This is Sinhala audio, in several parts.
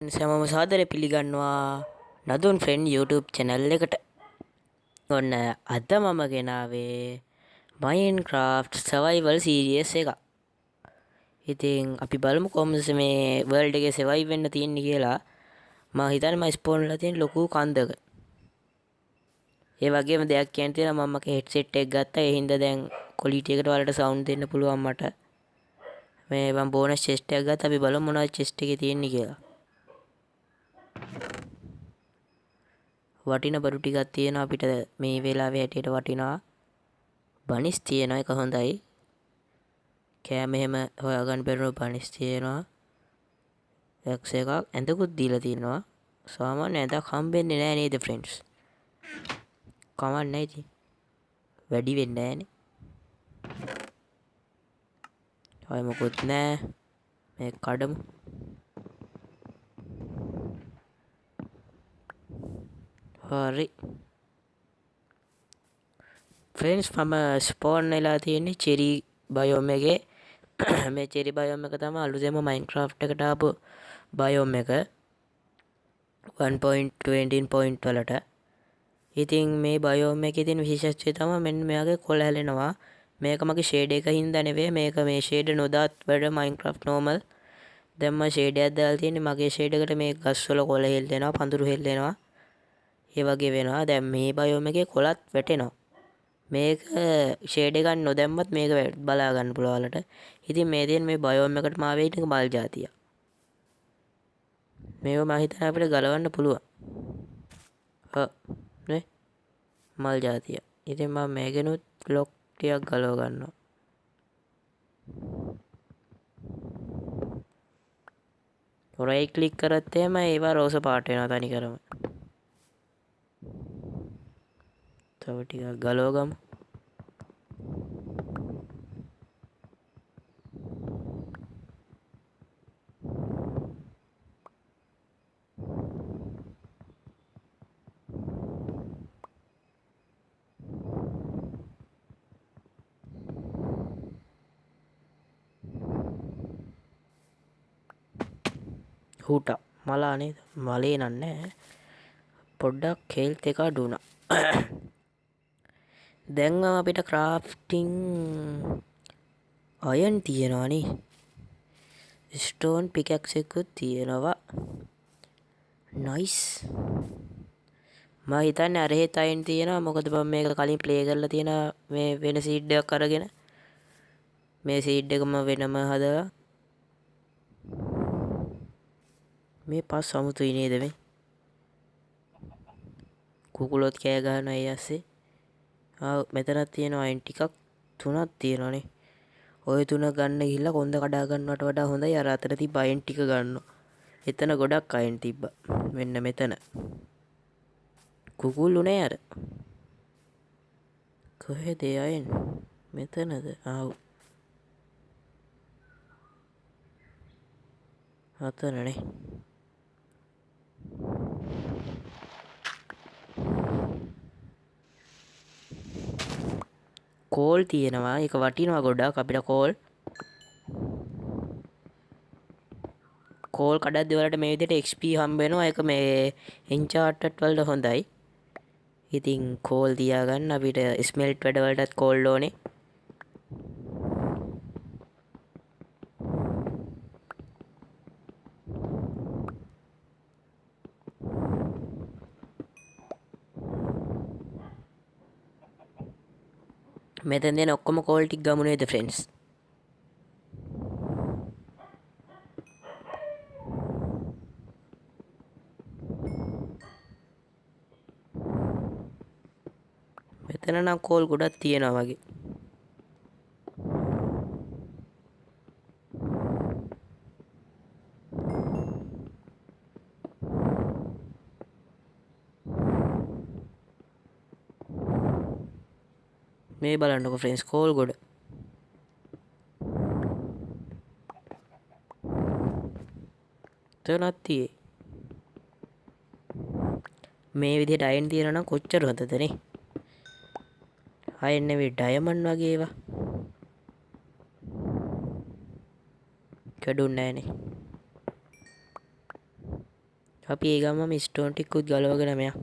හැමෝම සාදරය පිළිගන්නවා නදුන් ෆ්‍රෙන්ඩ් YouTube channel එකට. ඔන්න අද මම ගෙනාවේ Minecraft survival series එකක්. ඉතින් අපි බලමු කොහොමද මේ වර්ල්ඩ් එකේ සර්වයිව් වෙන්න තියෙන්නේ කියලා. මම හිතන්නේ මම ස්පෝන් වෙලා තියෙන ලොකු කන්දක. ඒ වගේම දෙයක් කියන්න තියෙනවා, මම මගේ හෙඩ්සෙට් එක ගත්තා. ඒ හින්දා දැන් ක්වොලිටි එකට ඔයාලට සවුන්ඩ් දෙන්න පුළුවන් මට. මේ මම බෝනස් චෙස්ට් එකක් ගත්තා. අපි බලමු මොනවද චෙස්ට් එකේ තියෙන්නේ කියලා. වටින බඩු ටිකක් තියෙනවා අපිට මේ වෙලාවේ හැටියට වටිනා බනිස් තියෙනවා, ඒක හොඳයි. කෑම එහෙම හොයාගන්න බැරුණු බනිස් තියෙනවා. ඇක්ස් එකක් ඇඳකුත් දීලා තියෙනවා. සාමාන්‍ය ඇඳක් හම්බෙන්නේ නෑ නේද ෆ්‍රෙන්ඩ්ස්? කමක් නෑ ඉතින්. වැඩි වෙන්නේ නෑනේ. ආයෙ මොකුත් නෑ. මේ කඩමු. හරි. ෆ්‍රෙන්ඩ්ස් මම ස්පෝන් වෙලා තියෙන්නේ චෙරි බයෝම් එකේ. මේ චෙරි බයෝම් එක තමයි අලුතෙන්ම මයින්ක්‍රාෆ්ට් එකට ආපු බයෝම් එක. 1.20 point වලට. ඉතින් මේ බයෝම් එකේ තියෙන විශේෂත්වය තමයි මෙන්න මෙයාගේ කොළ හැලෙනවා. මේක මගේ ෂේඩ් එක හින්දා නෙවෙයි, මේක මේ ෂේඩ් නොදාත් වැඩ මයින්ක්‍රාෆ්ට් නෝමල්. දැන් මම ෂේඩ් එකක් දාලා තියෙන්නේ. මගේ ෂේඩ් එකට මේ ගස්වල කොළ හෙල්ලෙනවා, පඳුරු හෙල්ලෙනවා. ඒ වගේ වෙනවා. දැන් මේ බයෝම් එකේ කොළත් වැටෙනවා. මේක ෂේඩ් එකක් නොදැම්මත් මේක බලා ගන්න පුළුවන් ඔයාලට. ඉතින් මේ තියෙන මේ බයෝම් එකට මාවේ ඉන්න මල් ජාතිය. මේව මම හිතන්නේ අපිට ගලවන්න පුළුවන්. ඔව් නේ මල් ජාතිය. ඉතින් මම මේකෙනුත් බ්ලොක් ටිකක් ගලව ගන්නවා. රයිට් ක්ලික් කරත් එහෙම ඒවා රෝස පාට වෙනවා තනිකරම. තව ටිකක් ගලව ගමු. හූටා මලා නේද? මලේ නෑ. පොඩ්ඩක් හෙල්ත් එක අඩු වුණා. දැන් අපිට ක්‍රාෆ්ටිං අයන් තියෙනවා නේ. ස්ටෝන් පිකැක්ස් එකකුත් තියෙනවා. නයිස්. මම හිතන්නේ අර එහෙත් අයන් තියෙනවා. මොකද මම මේක කලින් ප්ලේ කරලා තියෙන මේ වෙන සීඩ් එකක් අරගෙන මේ සීඩ් එක මම වෙනම හදලා මේ පස් අමුතුයි නේද මේ? කුකුලොත් කෑ ගහනවා ඒ ඇස්සේ. මෙතනක් තියෙනවා අයන් ටිකක් තුනක් තියෙනවානේ. ඔය තුන ගන්න ගිහිල්ලා කොන්ද කඩා ගන්නවට වඩා හොඳයි අර අතන තිබ්බ අයන් ටික ගන්නවා. එතන ගොඩක් අයන් තිබ්බා. මෙන්න මෙතන. කුකුල්ලු නෑ අර. කොහෙද ඒ අයන්? මෙතනද? ආව්. අතනනේ. කෝල් තියෙනවා. ඒක වටිනවා ගොඩක් අපිට කෝල්. කෝල් කඩද්දි ඔයාලට මේ විදිහට XP හම්බ වෙනවා. ඒක මේ එන්චාන්ටඩ් වලට හොඳයි. ඉතින් කෝල් තියාගන්න අපිට ස්මෙල්ට් වැඩ වලටත් කෝල් ඕනේ. මෙතෙන් දෙන ඔක්කොම කෝල් ටික ගමු නේද ෆ්‍රෙන්ඩ්ස්? මෙතන නම් කෝල් ගොඩක් තියෙනවා වගේ. මේ බලන්නකෝ ෆ්‍රෙන්ඩ්ස් කෝල් ගොඩ. එතනක් තියෙයි. මේ විදිහට අයන් තියෙනවා නම් කොච්චර හොඳද නේ? අයන් නෙවෙයි ඩයමන්ඩ් වගේ ඒවා. කැඩුන්නේ නෑනේ. අපි ඒ ගමම ස්ටෝන් ටිකකුත් ගලවගෙන මෙයා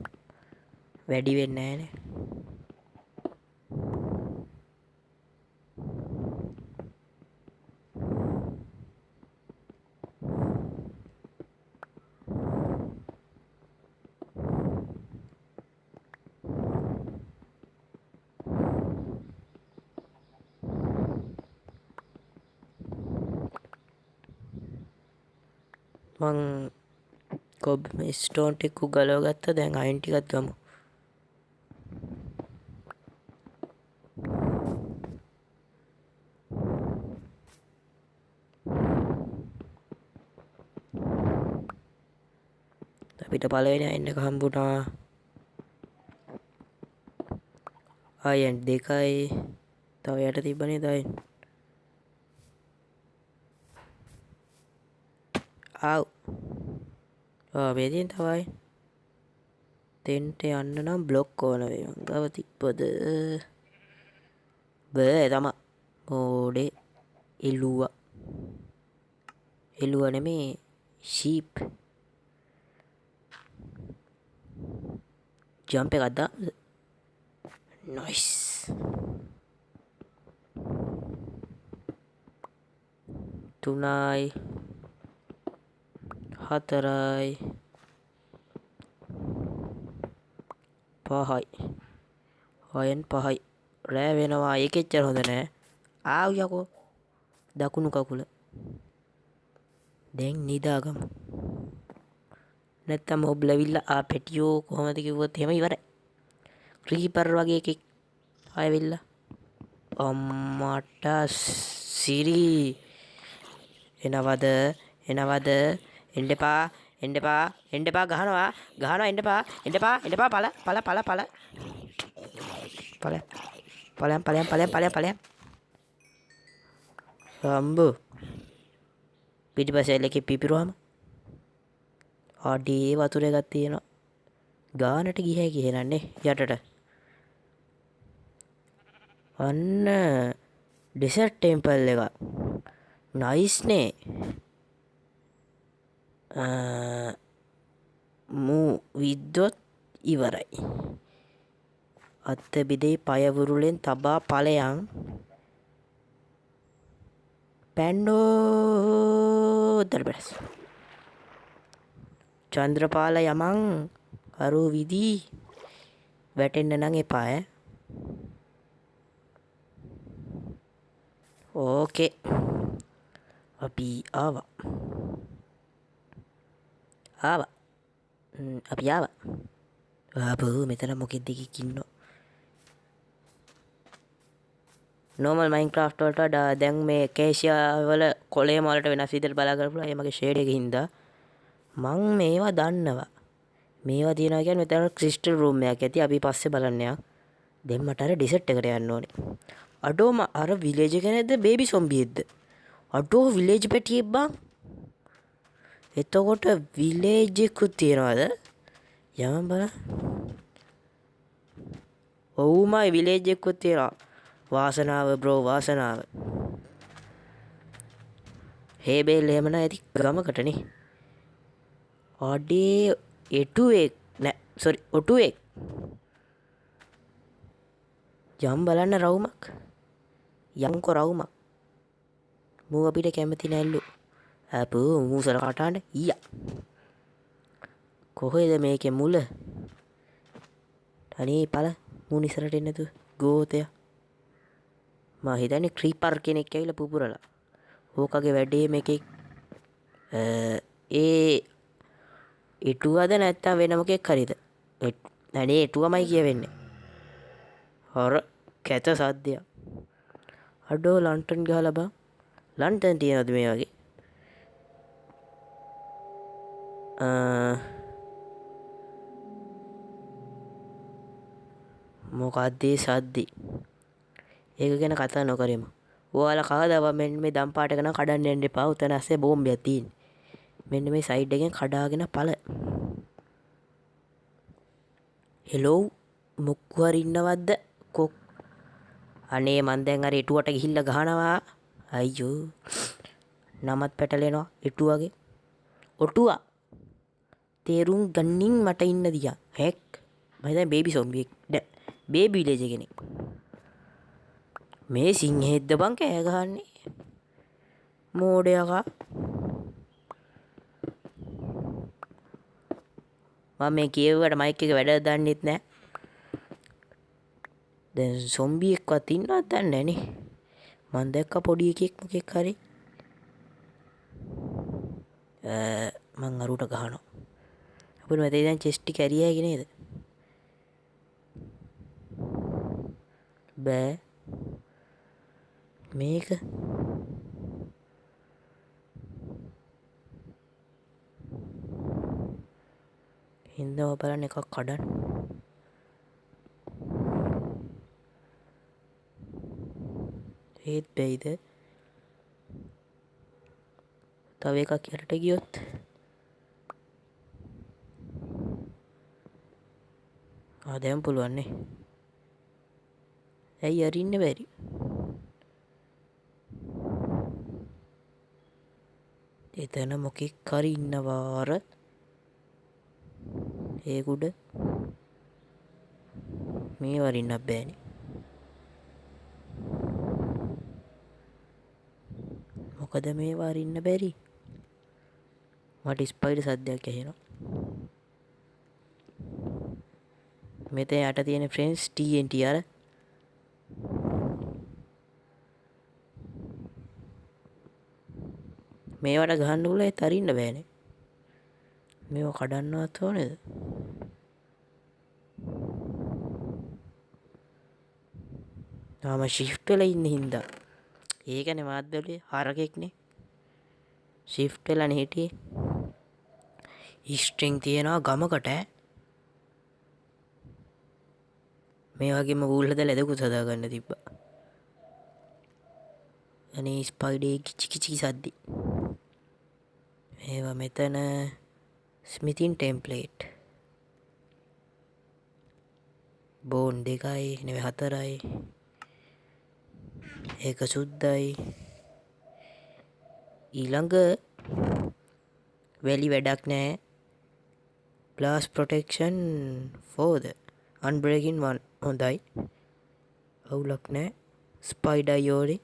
වැඩි වෙන්නේ නෑනේ. මං කොබ් මේ ස්ටෝන් ටිකක් ගලව ගත්තා. දැන් අයන් ටිකක් ගමු. අපිට පළවෙනි අයන් එක හම්බුණා. අයන් 2යි. තව යට තිබ්බනේ අයන්. ආව්. ආ මේ තියෙන තව අයන්. තෙන්ට යන්න නම් බ්ලොක් ඕන වෙයි. මං ගාව තිබ්බද? බෑ තමා. මෝඩේ එළුවා. එළුවා නෙමේ ෂීප්. ජම්ප් එකක් දාමුද? නයිස්. 3යි 4යි 5යි. අයන් 5යි. රෑ වෙනවා. ඒක එච්චර හොඳ නෑ. ආව් යකෝ. දකුණු කකුල. දැන් නිදාගමු. නැත්තම් මොබ් ලැබිලා ආ පැටියෝ කොහමද කිව්වොත් එහෙම ඉවරයි. ක්‍රීපර් වගේ එකෙක් ආයෙවිල්ලා. අම්මට සිරි. එනවද? එනවද? එන්න එපා. එන්න එපා. එන්න එපා. ගහනවා. ගහනවා. එන්න එපා. එන්න එපා. එන්න එපා. පළ පළ පළ පළ. පළ. පළයන් පළයන් පළයන් පළයන් පළයන්. අම්බෝ. පිටිපස්සේ ඇල්ලකේ පිපිරුවාම අඩේ වතුර එකක් තියෙනවා. ගානට ගිය හැකි එහෙනන්නේ යටට. අන්න ඩෙසර්ට් ටෙම්පල් එක. නයිස් නේ. මූ විද්දොත් ඉවරයි. අත්ත බිදේ පය වුරුලෙන් තබා ඵලයන්. පැන්නෝ දරබැස්. චන්ද්‍රපාල යමන් අරු විදි වැටෙන්න නම් එපා ඈ. ඕකේ. අපි ආවා. ආවා. අපි ආවා. ආපහු මෙතන මොකෙද්ද එකෙක් ඉන්නවා. නෝමල් මයින්ක්‍රාෆ්ට් වලට වඩා දැන් මේ ඇකේෂියා වල කොළේ වලට වෙනස් විදිහට බලා ගන්න පුළුවන්. ඒ මගේ ෂේඩ් එකේ හින්දා. මං මේවා දන්නවා. මේවා තියනවා කියන්නේ මෙතන ක්‍රිස්ටල් රූම් එකක් ඇති. අපි පස්සේ බලන්න යන්. දැන් මට අර ඩෙසර්ට් එකට යන්න ඕනේ. අඩෝ අර විලේජ් එක නේද බේබි සොම්බියෙක්ද? අඩෝ විලේජ් පැටියෙක් බං. එතකොට විලේජ් එකකුත් තියනවාද? යමන් බලන්න. ඔව්මයි විලේජ් එකකුත් තියනවා. වාසනාව බ්‍රෝ වාසනාව. හේ බේල් එහෙම නෑ ඇති ගමකටනේ. අඩේ එටුවෙක් නෑ සෝරි ඔටුවෙක්. යම් බලන්න රවුමක්. යන්කෝ රවුමක්. මූ අපිට කැමති නැල්ලු. අපෝ මූසල කටහඬ ඊයා. කොහෙද මේකේ මුල? අනේ පළ මූ ඉස්සරහට එන්නේ නැතුව ගෝතයා. මා හිතන්නේ ක්‍රීපර් කෙනෙක් ඇවිල්ලා පුපුරලා. ඕකගේ වැඩේ මේකේ ඒ එටුවද නැත්තම් වෙන මොකෙක් හරිද? අනේ එටුවමයි කියවෙන්නේ. හොර කැත සද්දයක්. අඩෝ ලන්ටන් ගහලා බං. ලන්ටන් තියනවද මේ වගේ? මොකද්ද ඒ සද්දේ? ඒක ගැන කතා නොකරමු. ඔයාලා කවදාවත් මෙන්න මේ දම් පාට එක නම් කඩන්න යන්න එපා. උතන ඇස්සේ බෝම්බයක් තියෙන්නේ. මෙන්න මේ සයිඩ් එකෙන් කඩාගෙන ඵල. හෙලෝ මොක්කු හරි ඉන්නවද්ද? කොක්. අනේ මං දැන් අර එටුවට ගිහිල්ලා ගහනවා. අයියෝ. නමත් පැටලෙනවා එටුවගේ. ඔටුවා. තේරුම් ගන්නින් මට ඉන්න දියා. හැක්. මම හිතන්නේ බේබි සොම්බි නෑ. බේබි විලේජ් කෙනෙක්. මේ සිංහෙද්ද බං කෑ ගහන්නේ. මෝඩයකා. මම මේ කියවුවට මයික් එක වැඩ දන්නෙත් නෑ. දැන් සොම්බි එක්කවත් ඉන්නවද දන්නේ නෑනේ. මං දැක්ක පොඩි එකෙක් මොකෙක් හරි. මං අරුට ගහනවා. අපිට මෙතන දැන් චෙස්ට් ටික ඇරිය හැකි නේද? බෑ. මේක හින්දම බලන්න එකක් කඩන්න. ඒත් බැයිද? තව එකක් යටට ගියොත් ආ දැන් පුළුවන් නේ. ඇයි අරින්න බැරි? එතන මොකෙක් හරි ඉන්නවා අර ඒ කුඩ මේ වරින්නත් බෑනේ. මොකද මේ වරින්න බැරි? මට ස්පයිඩර් සද්දයක් ඇහෙනවා. මෙතන යට තියෙන ෆ්‍රෙන්ඩ්ස් TNT අර මේවට ගහන්න පුළුවන් ඒත් අරින්න බෑනේ. මේව කඩන්නවත් ඕනේද? තාම ෂිෆ්ට් වෙලා ඉන්න හින්දා. ඒකනේ මාත් බැලුවේ හරකෙක්නේ. ෂිෆ්ට් වෙලානේ හිටියේ. ස්ට්‍රින්ග් තියෙනවා ගමකට ඈ. මේ වගේම වූල් හදලා ඇදකුත් හදාගන්න තිබ්බා. අනේ ස්පයිඩර් කිචි කිචි සද්දි. මේවා මෙතන ස්මිතින් ටෙම්ප්ලේට්. බෝන් 2යි නෙවෙයි 4යි. ඒක සුද්දයි. ඊළඟ වැලි වැඩක් නෑ. Blast protection for the unbreaking one හොඳයි. අවුලක් නෑ. ස්පයිඩර් යෝරේ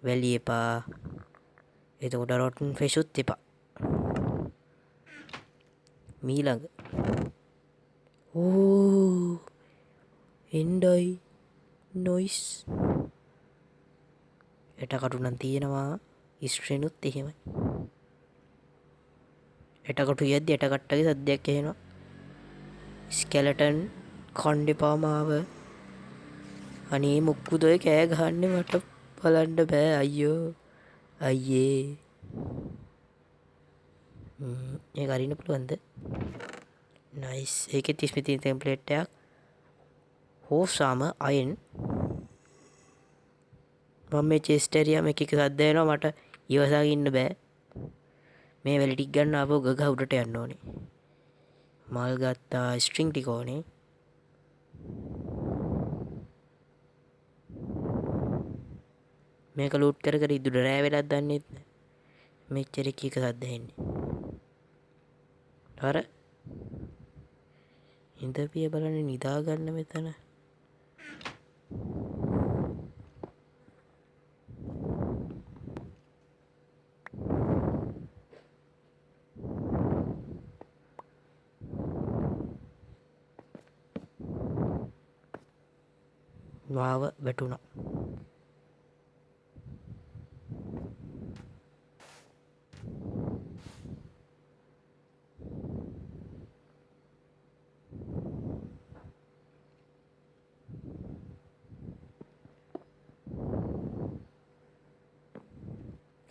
වැලි එපා. එතකොට රොටන් ෆිෂුත් එපා. මීළඟ ඕ එන්ඩයි නොයිස් එටකටු නම් තියෙනවා. ස්ට්‍රෙනුත් එහෙමයි. එටකටු යද්දි එටකට්ටගේ සද්දයක් ඇහෙනවා. ස්කෙලටන් කණ්ඩෙපා මාව. අනේ මොක්කුද ඔය කෑ ගහන්නේ මට බලන්න බෑ අයියෝ අයියේ. ඒක අරින්න පුළුවන්ද? නයිස්. ඒකෙත් ස්මිතින් ටෙම්ප්ලේට් එකක්. හෝසාම අයන්. මම මේ චෙස්ට් ඇරියාම එක එක සද්ද එනවා මට ඉවසාගෙන ඉන්න බෑ. මේ වැලි ටික ගන්න ආපහු ගග උඩට යන්න ඕනේ. මල් ගත්තා, ස්ට්‍රින්ග් ටික ඕනේ. මේක ලූට් කර කර ඉදුඩ රෑ වෙලක් දන්නෙත් නෑ. මෙච්චර එක එක සද්ද ඇහෙන්නේ. අර ඉඳපිය බලන්න නිදා ගන්න මෙතන. මාව වැටුණා.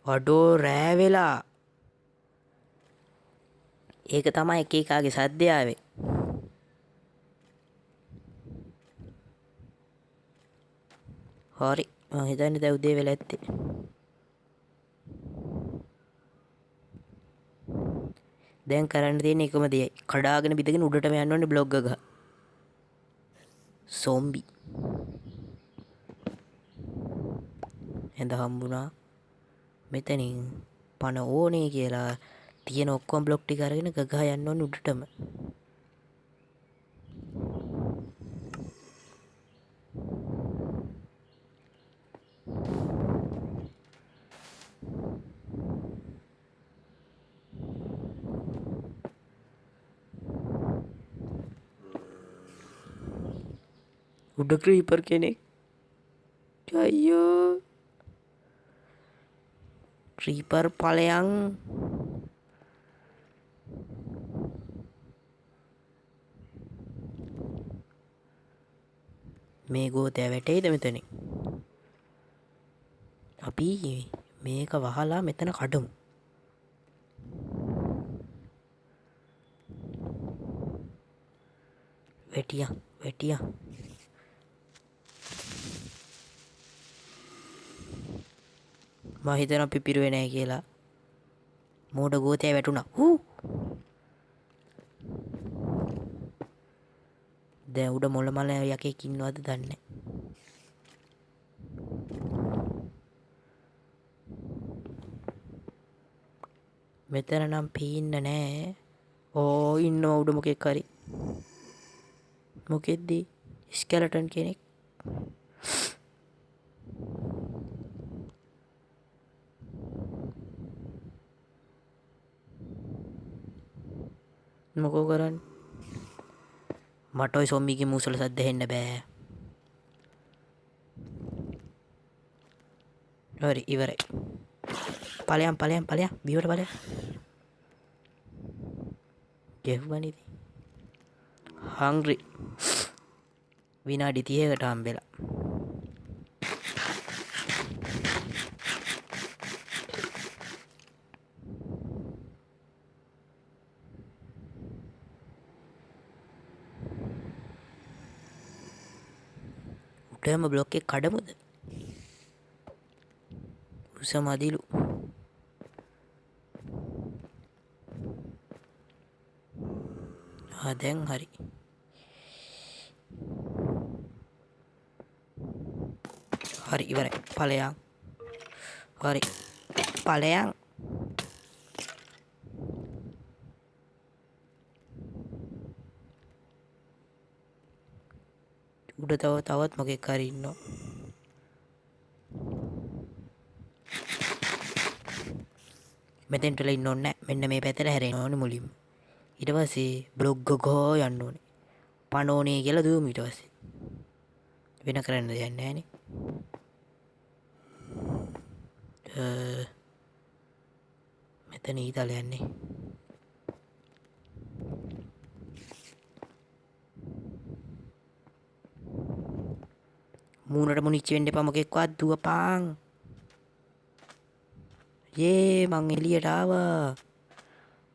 අඩෝ රෑ වෙලා. ඒක තමයි එක එකාගේ සද්දය ආවේ. හරි මං හිතන්නේ දැන් උදේ වෙලා ඇත්තේ. දැන් කරන්න තියෙන එකම දෙයයි කඩාගෙන බිඳගෙන උඩටම යන්න ඕනේ බ්ලොග් එක. සොම්බි ඇඳ හම්බුණා. මෙතනින් පණ ඕනේ කියලා තියෙන ඔක්කොම බ්ලොක් ටික අරගෙන ගගහ යන්න ඕනේ උඩටම. උඩ ක්‍රීපර් කෙනෙක්. අයියෝ. ක්‍රීපර් ඵලයන්. මේ ගෝතයා වැටෙයිද මෙතනින්? අපි මේක වහලා මෙතන කඩමු. වැටියා වැටියා. මං හිතනවා පිපිරුවේ නෑ කියලා. මෝඩ ගෝතයා වැටුණා. හූ. දැන් උඩ මොළ මල යකෙක් ඉන්නවද දන්නේ නෑ. මෙතන නම් පේන්න නෑ. ඕ ඉන්නවා උඩ මොකෙක් හරි. මොකෙද්ද? ස්කෙලටන් කෙනෙක්. මොකෝ කරන්නේ? මට ඔය සොම්බිගේ මූසල සද්ද ඇහෙන්න බෑ. හරි ඉවරයි. ඵලයන් ඵලයන් ඵලයන් බිවට ඵලයන්. ගැහුවනේ ඉතින්. හංග්‍රි. විනාඩි 30කට හම්බෙලා. උඩම බ්ලොක් එක කඩමුද? උස මදිලු. ආ දැන් හරි. හරි ඉවරයි. ඵලයන්. හරි. ඵලයන්. උඩ තවත් මොකෙක් හරි ඉන්නවා. මෙතෙන්ට වෙලා ඉන්න ඕනේ නෑ. මෙන්න මේ පැත්තට හැරෙන්න ඕනේ මුලින්ම. ඊට පස්සේ බ්ලොග් ගගා යන්න ඕනේ. පණ ඕනේ කියලා දුවමු ඊට පස්සේ. වෙන කරන්න දෙයක් නෑනේ. මෙතන ඊතල යන්නේ. මූණට මුනිච්ච වෙන්න එපා මොකෙක්වත් දුවපන්. යේ මං එළියට ආවා.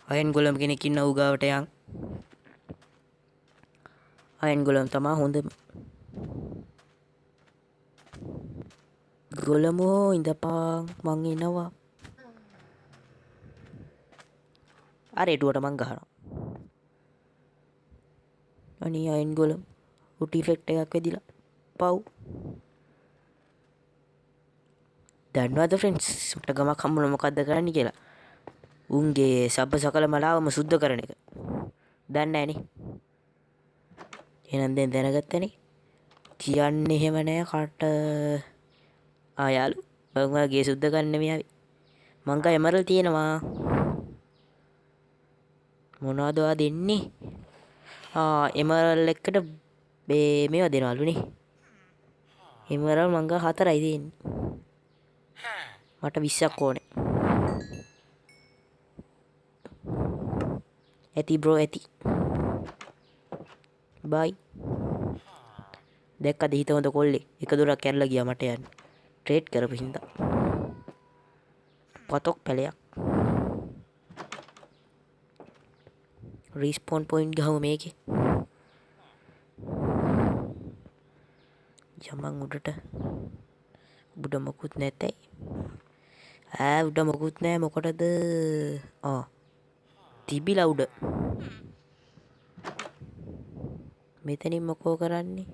අයන් ගොලම් කෙනෙක් ඉන්න ඌ ගාවට යන්. අයන් ගොලම් තමා හොඳම. ගොලමෝ ඉඳපන් මං එනවා. අර එටුවට මං ගහනවා. අනේ අයන් ගොලම් උටි ඉෆෙක්ට් එකක් වැදිලා. පව්. දන්නවද ෆ්‍රෙන්ඩ්ස් මට ගමක් හම්බුණා මොකද්ද කරන්න කියලා? උන්ගේ සබ්බ සකල මලාවම සුද්ධ කරන එක. දන්නේ නෑනේ. එහෙනම් දැන් දැනගත්තනේ. කියන්නේ එහෙම නෑ කට. ආ යාළු මං ඔයාගේ සුද්ධ කරන්න නෙමෙයි ආවේ. මං ගා එමරල් තියෙනවා. මොනවද ඔයා දෙන්නේ? ආ එමරල් එකට මේවා දෙනවලුනේ. එමරල් මං ගා 4යි තියෙන්නේ. මට 20ක් ඕනේ. ඇති බ්‍රෝ ඇති. බයි. දැක්කද හිත හොඳ කොල්ලේ? එක දොරක් කැරලා ගියා මට යන්න. ට්‍රේඩ් කරපු හින්දා. පතොක් පැලයක්. රීස්පෝන් පොයින්ට් ගහමු මේකේ. යමන් උඩට. උඩ මොකුත් නැතයි. ඈ උඩ මොකුත් නෑ මොකටද? ආ තිබිලා උඩ. මෙතනින් මොකෝ කරන්නේ?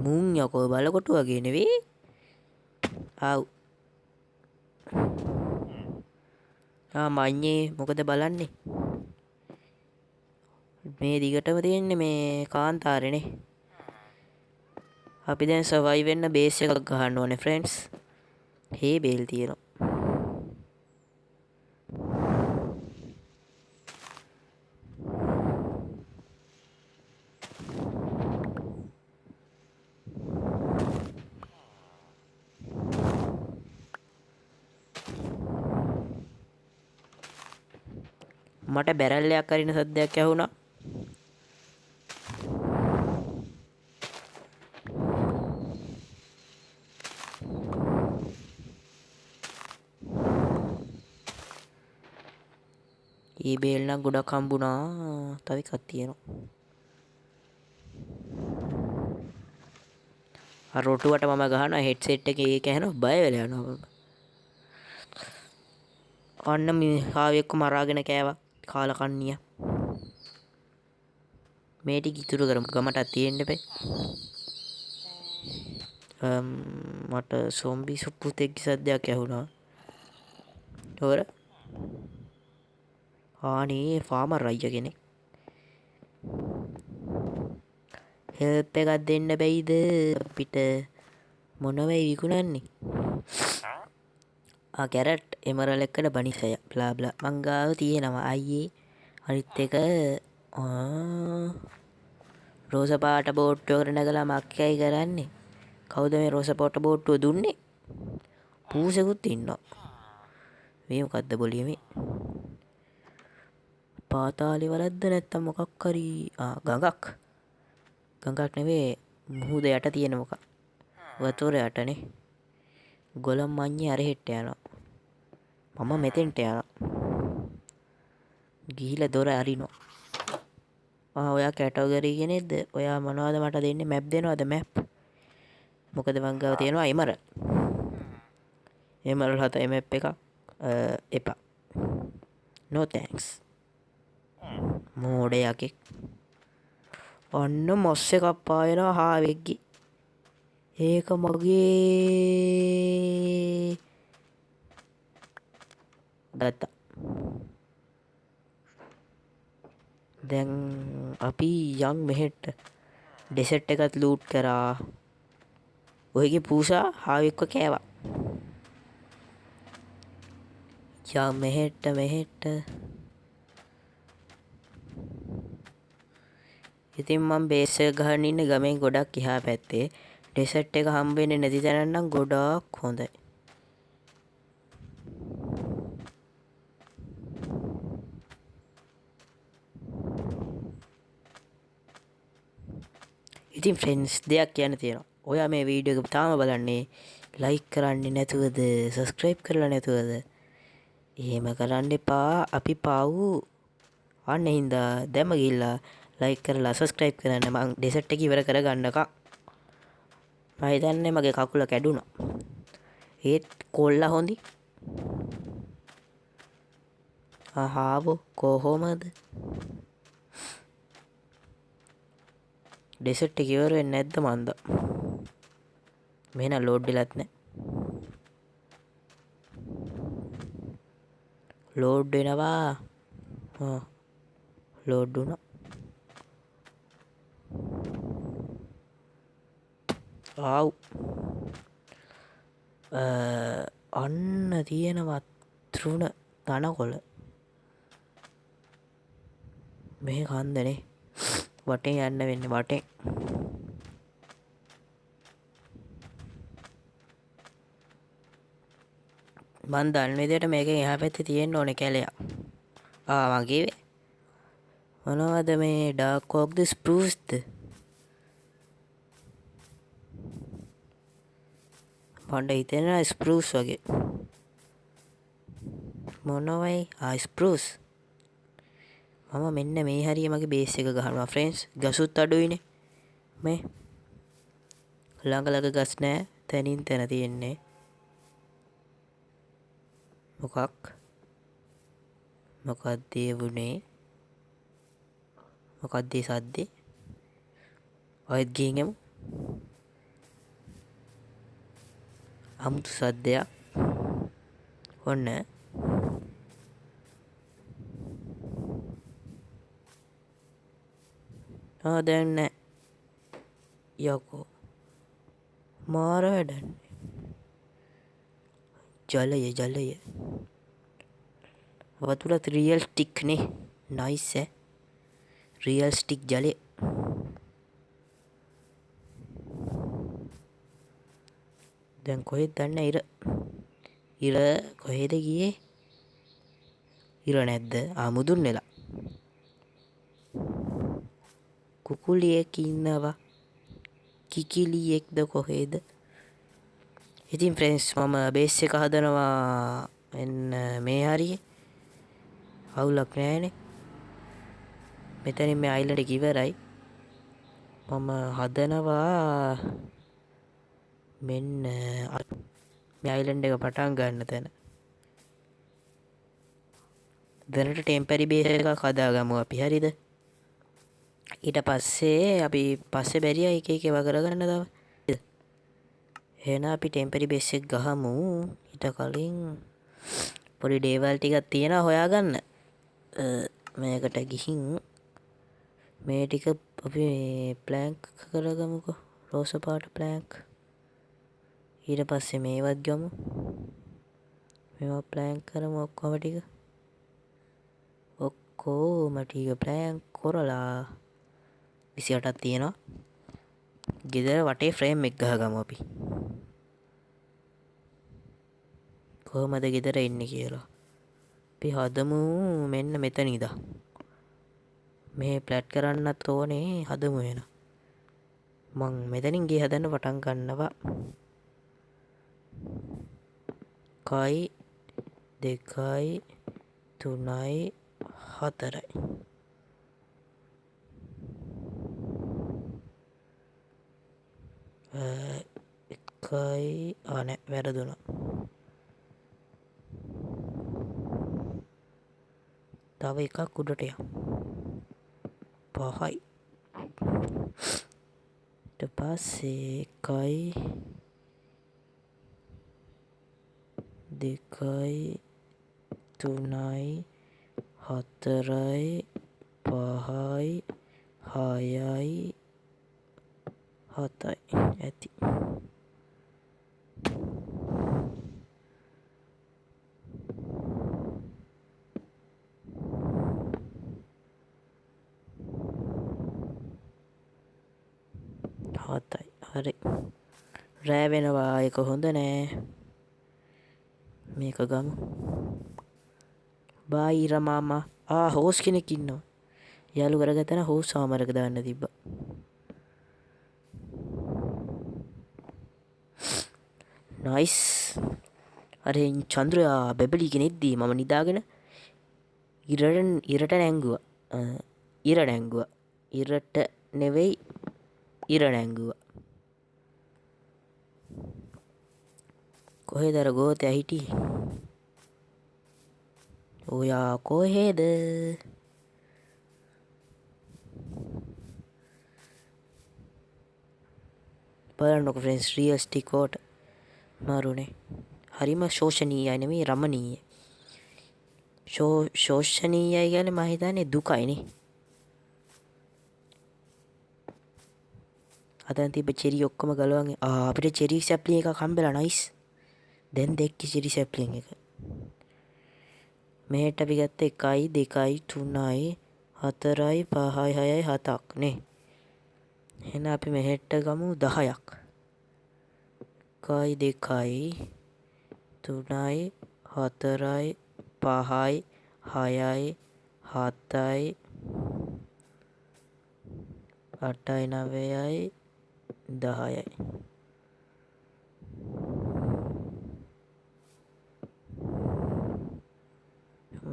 මුන් යකෝ බලකොටු වගේ නෙවෙයි. ආව්. ආ මඤ්ඤේ මොකද බලන්නේ? මේ දිගටම තියෙන්නේ මේ කාන්තාරේනේ. අපි දැන් සර්වයිව් වෙන්න බේස් එකක් ගහන්න ඕනේ ෆ්‍රෙන්ඩ්ස්. හේ බේල් තියෙනවා. මට බැරල් එකක් අරින සද්දයක් ඇහුණා. ඊ බේල් නම් ගොඩක් හම්බුණා. තව එකක් තියෙනවා. අර රොටුවට මම ගහනවා හෙඩ්සෙට් එකේ ඒක ඇහෙනවා බය වෙලා යනවා මම. අන්න මේ ආවෙ එක්ක මරාගෙන කෑවා. කාලකන්නිය. මේ ටික ඉතුරු කරමු. ගමටක් තියෙන්න එපේ. මට සොම්බි සුප්පුතෙක්ගේ සද්දයක් ඇහුණා. හොර. ආනේ ෆාමර් අයියා කෙනෙක්. හෙල්ප් එකක් දෙන්න බැයිද අපිට? මොනවයි විකුණන්නේ? ආ කැරට් එමරල් එක්කන බනිසය බ්ලා බ්ලා මං ගාව තියෙනවා අයියේ. අනිත් එක ආ රෝස පාට බෝට්ටුවකට නැගලා මක්කයි කරන්නේ. කවුද මේ රෝස පාට බෝට්ටුව දුන්නේ? පූසෙකුත් ඉන්නවා. මේ මොකද්ද බොලිය මේ? පාතාලේ වලද්ද නැත්තම් මොකක් හරි ආ ගඟක්. ගඟක් නෙවෙයි මුහුද යට තියෙන මොකක්. වතුර යටනේ. ගොලම් මඤ්ඤේ අර හෙට්ට යනවා. මම මෙතෙන්ට යනවා. ගිහිලා දොර අරිනවා. ආ ඔයා කැටගරි කෙනෙක්ද? ඔයා මොනවද මට දෙන්නේ? මැප් දෙනවද මැප්? මොකද මං ගාව තියෙනවා එමරල්. එමරල් 7 මැප් එකක්. එපා. No thanks. මෝඩ යකෙක්. ඔන්න මොස් එකක් පායනවා හාවෙක්ගේ. ඒක මගේ ගත්තා. දැන් අපි යන් මෙහෙට ඩෙසර්ට් එකත් ලූට් කරා. ඔයගේ පූසා හාවෙක්ව කෑවා. යන් මෙහෙට මෙහෙට. ඉතින් මං බේස් එක ගහන්න ඉන්නේ ගමෙන් ගොඩක් එහා පැත්තේ. ඩෙසර්ට් එක හම්බ වෙන්නේ නැති තැනක් නම් ගොඩාක් හොඳයි. ඉතින් ෆ්‍රෙන්ඩ්ස් දෙයක් කියන්න තියෙනවා. ඔයා මේ වීඩියෝ එක තාම බලන්නේ ලයික් කරන්නේ නැතුවද සබ්ස්ක්‍රයිබ් කරලා නැතුවද? එහෙම කරන්න එපා. අපි පව්. අන්න හින්දා දැම්ම ගිහිල්ලා ලයික් කරලා සබ්ස්ක්‍රයිබ් කරන්න. මං ඩෙසර්ට් එක ඉවර කරගන්නකම්. මං හිතන්නේ මගේ කකුල කැඩුනා. ඒත් කොල්ලා හොඳි. ආහාවෝ කොහොමද? ඩෙසර්ට් එක ඉවර වෙන්නේ නැද්ද මන්ද? මෙහෙනම් ලෝඩ් වෙලත් නෑ. ලෝඩ් වෙනවා. ආ ලෝඩ් වුණා. ආව්. අන්න තියෙනවා තෘණ තනකොළ. මෙහෙ කන්දනේ. වටෙන් යන්න වෙන්නේ වටෙන්. මං දන්න විදියට මේකෙන් එහා පැත්තේ තියෙන්න ඕනේ කැලයක්. ආ මං කිව්වේ. මොනවද මේ ඩාර්ක් ඕක්ද ස්ප්‍රූස්ද? මන්ට හිතෙනවා ස්ප්‍රූස් වගේ. මොනවයි? ආ ස්ප්‍රූස්. මම මෙන්න මේ හරිය මගේ බේස් එක ගහනවා ෆ්‍රෙන්ඩ්ස්. ගසුත් අඩුයිනේ. මේ ළඟ ළඟ ගස් නෑ. තැනින් තැන තියෙන්නේ. මොකක්? මොකක්ද ඒ වුනේ? මොකක්ද ඒ සද්දේ? ඔයත් ගිහින් එමු. අමුතු සද්දයක්. ඔන්න. ආ දැන් නෑ. යකෝ මාර වැඩන්නේ. ජලය ජලය වතුරත් රියල් ස්ටික් නේ. නයිස් ඈ. රියල් ස්ටික් ජලය. දැන් කොහෙද දන්නේ ඉර? ඉර කොහෙද ගියේ? ඉර නැද්ද? ආ මුදුන් වෙලා. කුකුලියෙක් ඉන්නවා. කිකිලියෙක්ද කොහෙද? ඉතින් ෆ්‍රෙන්ඩ්ස් මම බේස් එක හදනවා එන්න මේ හරියේ. අවුලක් නෑනේ. මෙතනින් මේ අයිලන්ඩ් එක ඉවරයි. මම හදනවා මෙන්න මේ අයිලන්ඩ් එක පටන් ගන්න තැන. දැනට ටෙම්පරරි බේස් එකක් හදාගමු අපි, හරිද? ඊට පස්සේ අපි පස්සේ බැරියා එක එක ඒවා කරගන්න තව. එහෙනම් අපි ටෙම්පරරි බේස් එක ගහමු. ඊට කලින් පොඩි දේවල් ටිකක් තියෙනවා හොයාගන්න. මේකට ගිහින් මේ ටික අපි ප්ලැන්ක් කරගමුකෝ. රෝස පාට ප්ලැන්ක්. ඊට පස්සේ මේවත් ගමු. මේවා ප්ලැන්ක් කරමු ඔක්කොම ටික. ඔක්කොම ටික ප්ලැන්ක් කරලා 28ක් තියෙනවා. ගෙදර වටේ ෆ්‍රේම් එක ගහගමු අපි. කොහොමද ගෙදර ඉන්නේ කියලා. අපි හදමු මෙන්න මෙතන ඉඳන්. මේ ප්ලැට් කරන්නත් ඕනේ, හදමු එහෙනම්. මං මෙතනින් ගේ හදන්න පටන් ගන්නවා. 1 2 3 4යි. එකයි ආ නෑ වැරදුනා. තව එකක් උඩට යන්න. 5යි. ඊට පස්සේ 1 2 3 4 5 6 7යි ඇති. 7යි. හරි. රෑ වෙනවා, ඒක හොඳ නෑ. මේක ගමු. බායි ඉර මාමා. ආ හෝස් කෙනෙක් ඉන්නවා. යාළු කරගත්තා නම් හෝස් සාමරක දාන්න තිබ්බා. නයිස්. අර චන්ද්‍රයා බැබලීගෙන එද්දී මම නිදාගෙන ඉරට නැංගුවා. ඉර නැංගුවා. ඉරට නෙවෙයි ඉර නැංගුවා. කොහෙද අර ගෝතයා හිටියේ? ඔයා කොහෙද? බලන්නකො ෆ්‍රෙන්ඩ්ස්, රියල් ස්ටික් වෝටර් මරුනේ. හරිම ශෝෂණීයයි නෙමෙයි, රමණීයයි. ශෝෂණීයයි කියන්නේ මම හිතන්නේ දුකයිනේ. අතන තිබ්බ චෙරි ඔක්කොම ගලවන්. අපිට චෙරි සැප්ලින් එකක් හම්බෙලා. නයිස්. දැන් දැක්කේ චෙරි සැප්ලින් එක. මෙහෙට අපි ගත්ත 1යි 2යි 3යි 4යි 5යි 6යි 7ක් නේ. එහෙනම් අපි මෙහෙට ගමු 10ක්. 1යි 2යි 3යි 4යි 5යි 6යි 7යි 8යි 9යි 10යි.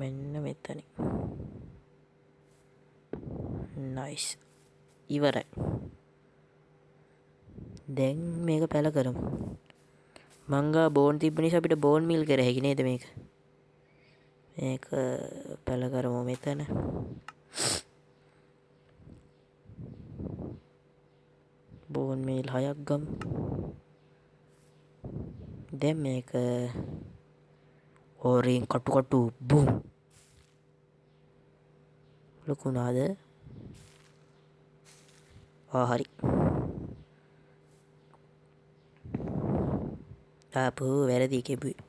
මෙන්න මෙතනින්. නයිස්. ඉවරයි. දැන් මේක පැල කරමු. මං ගා බෝන් තිබ්බ නිසා අපිට බෝන් මිල් කර හැකි නේද මේක? මේක පැල කරමු මෙතන. බෝන් මිල් 6ක් ගමු. දැන් මේක ඕරින් කටු කටු බුම්. ලොකු වුණාද? ආ හරි. ආපහු වැරදි කෙබුවේ.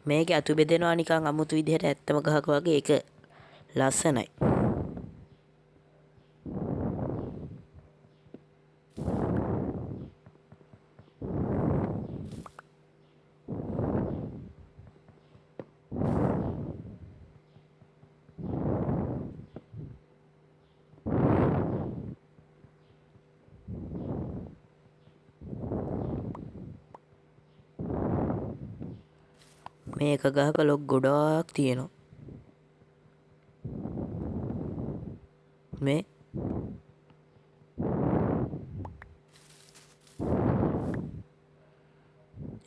මේක අතු බෙදෙනවා නිකන් අමුතු විදිහට ඇත්තම ගහක වගේ. ඒක ලස්සනයි. මේක ගහක ලොක් ගොඩාක් තියෙනවා. මේ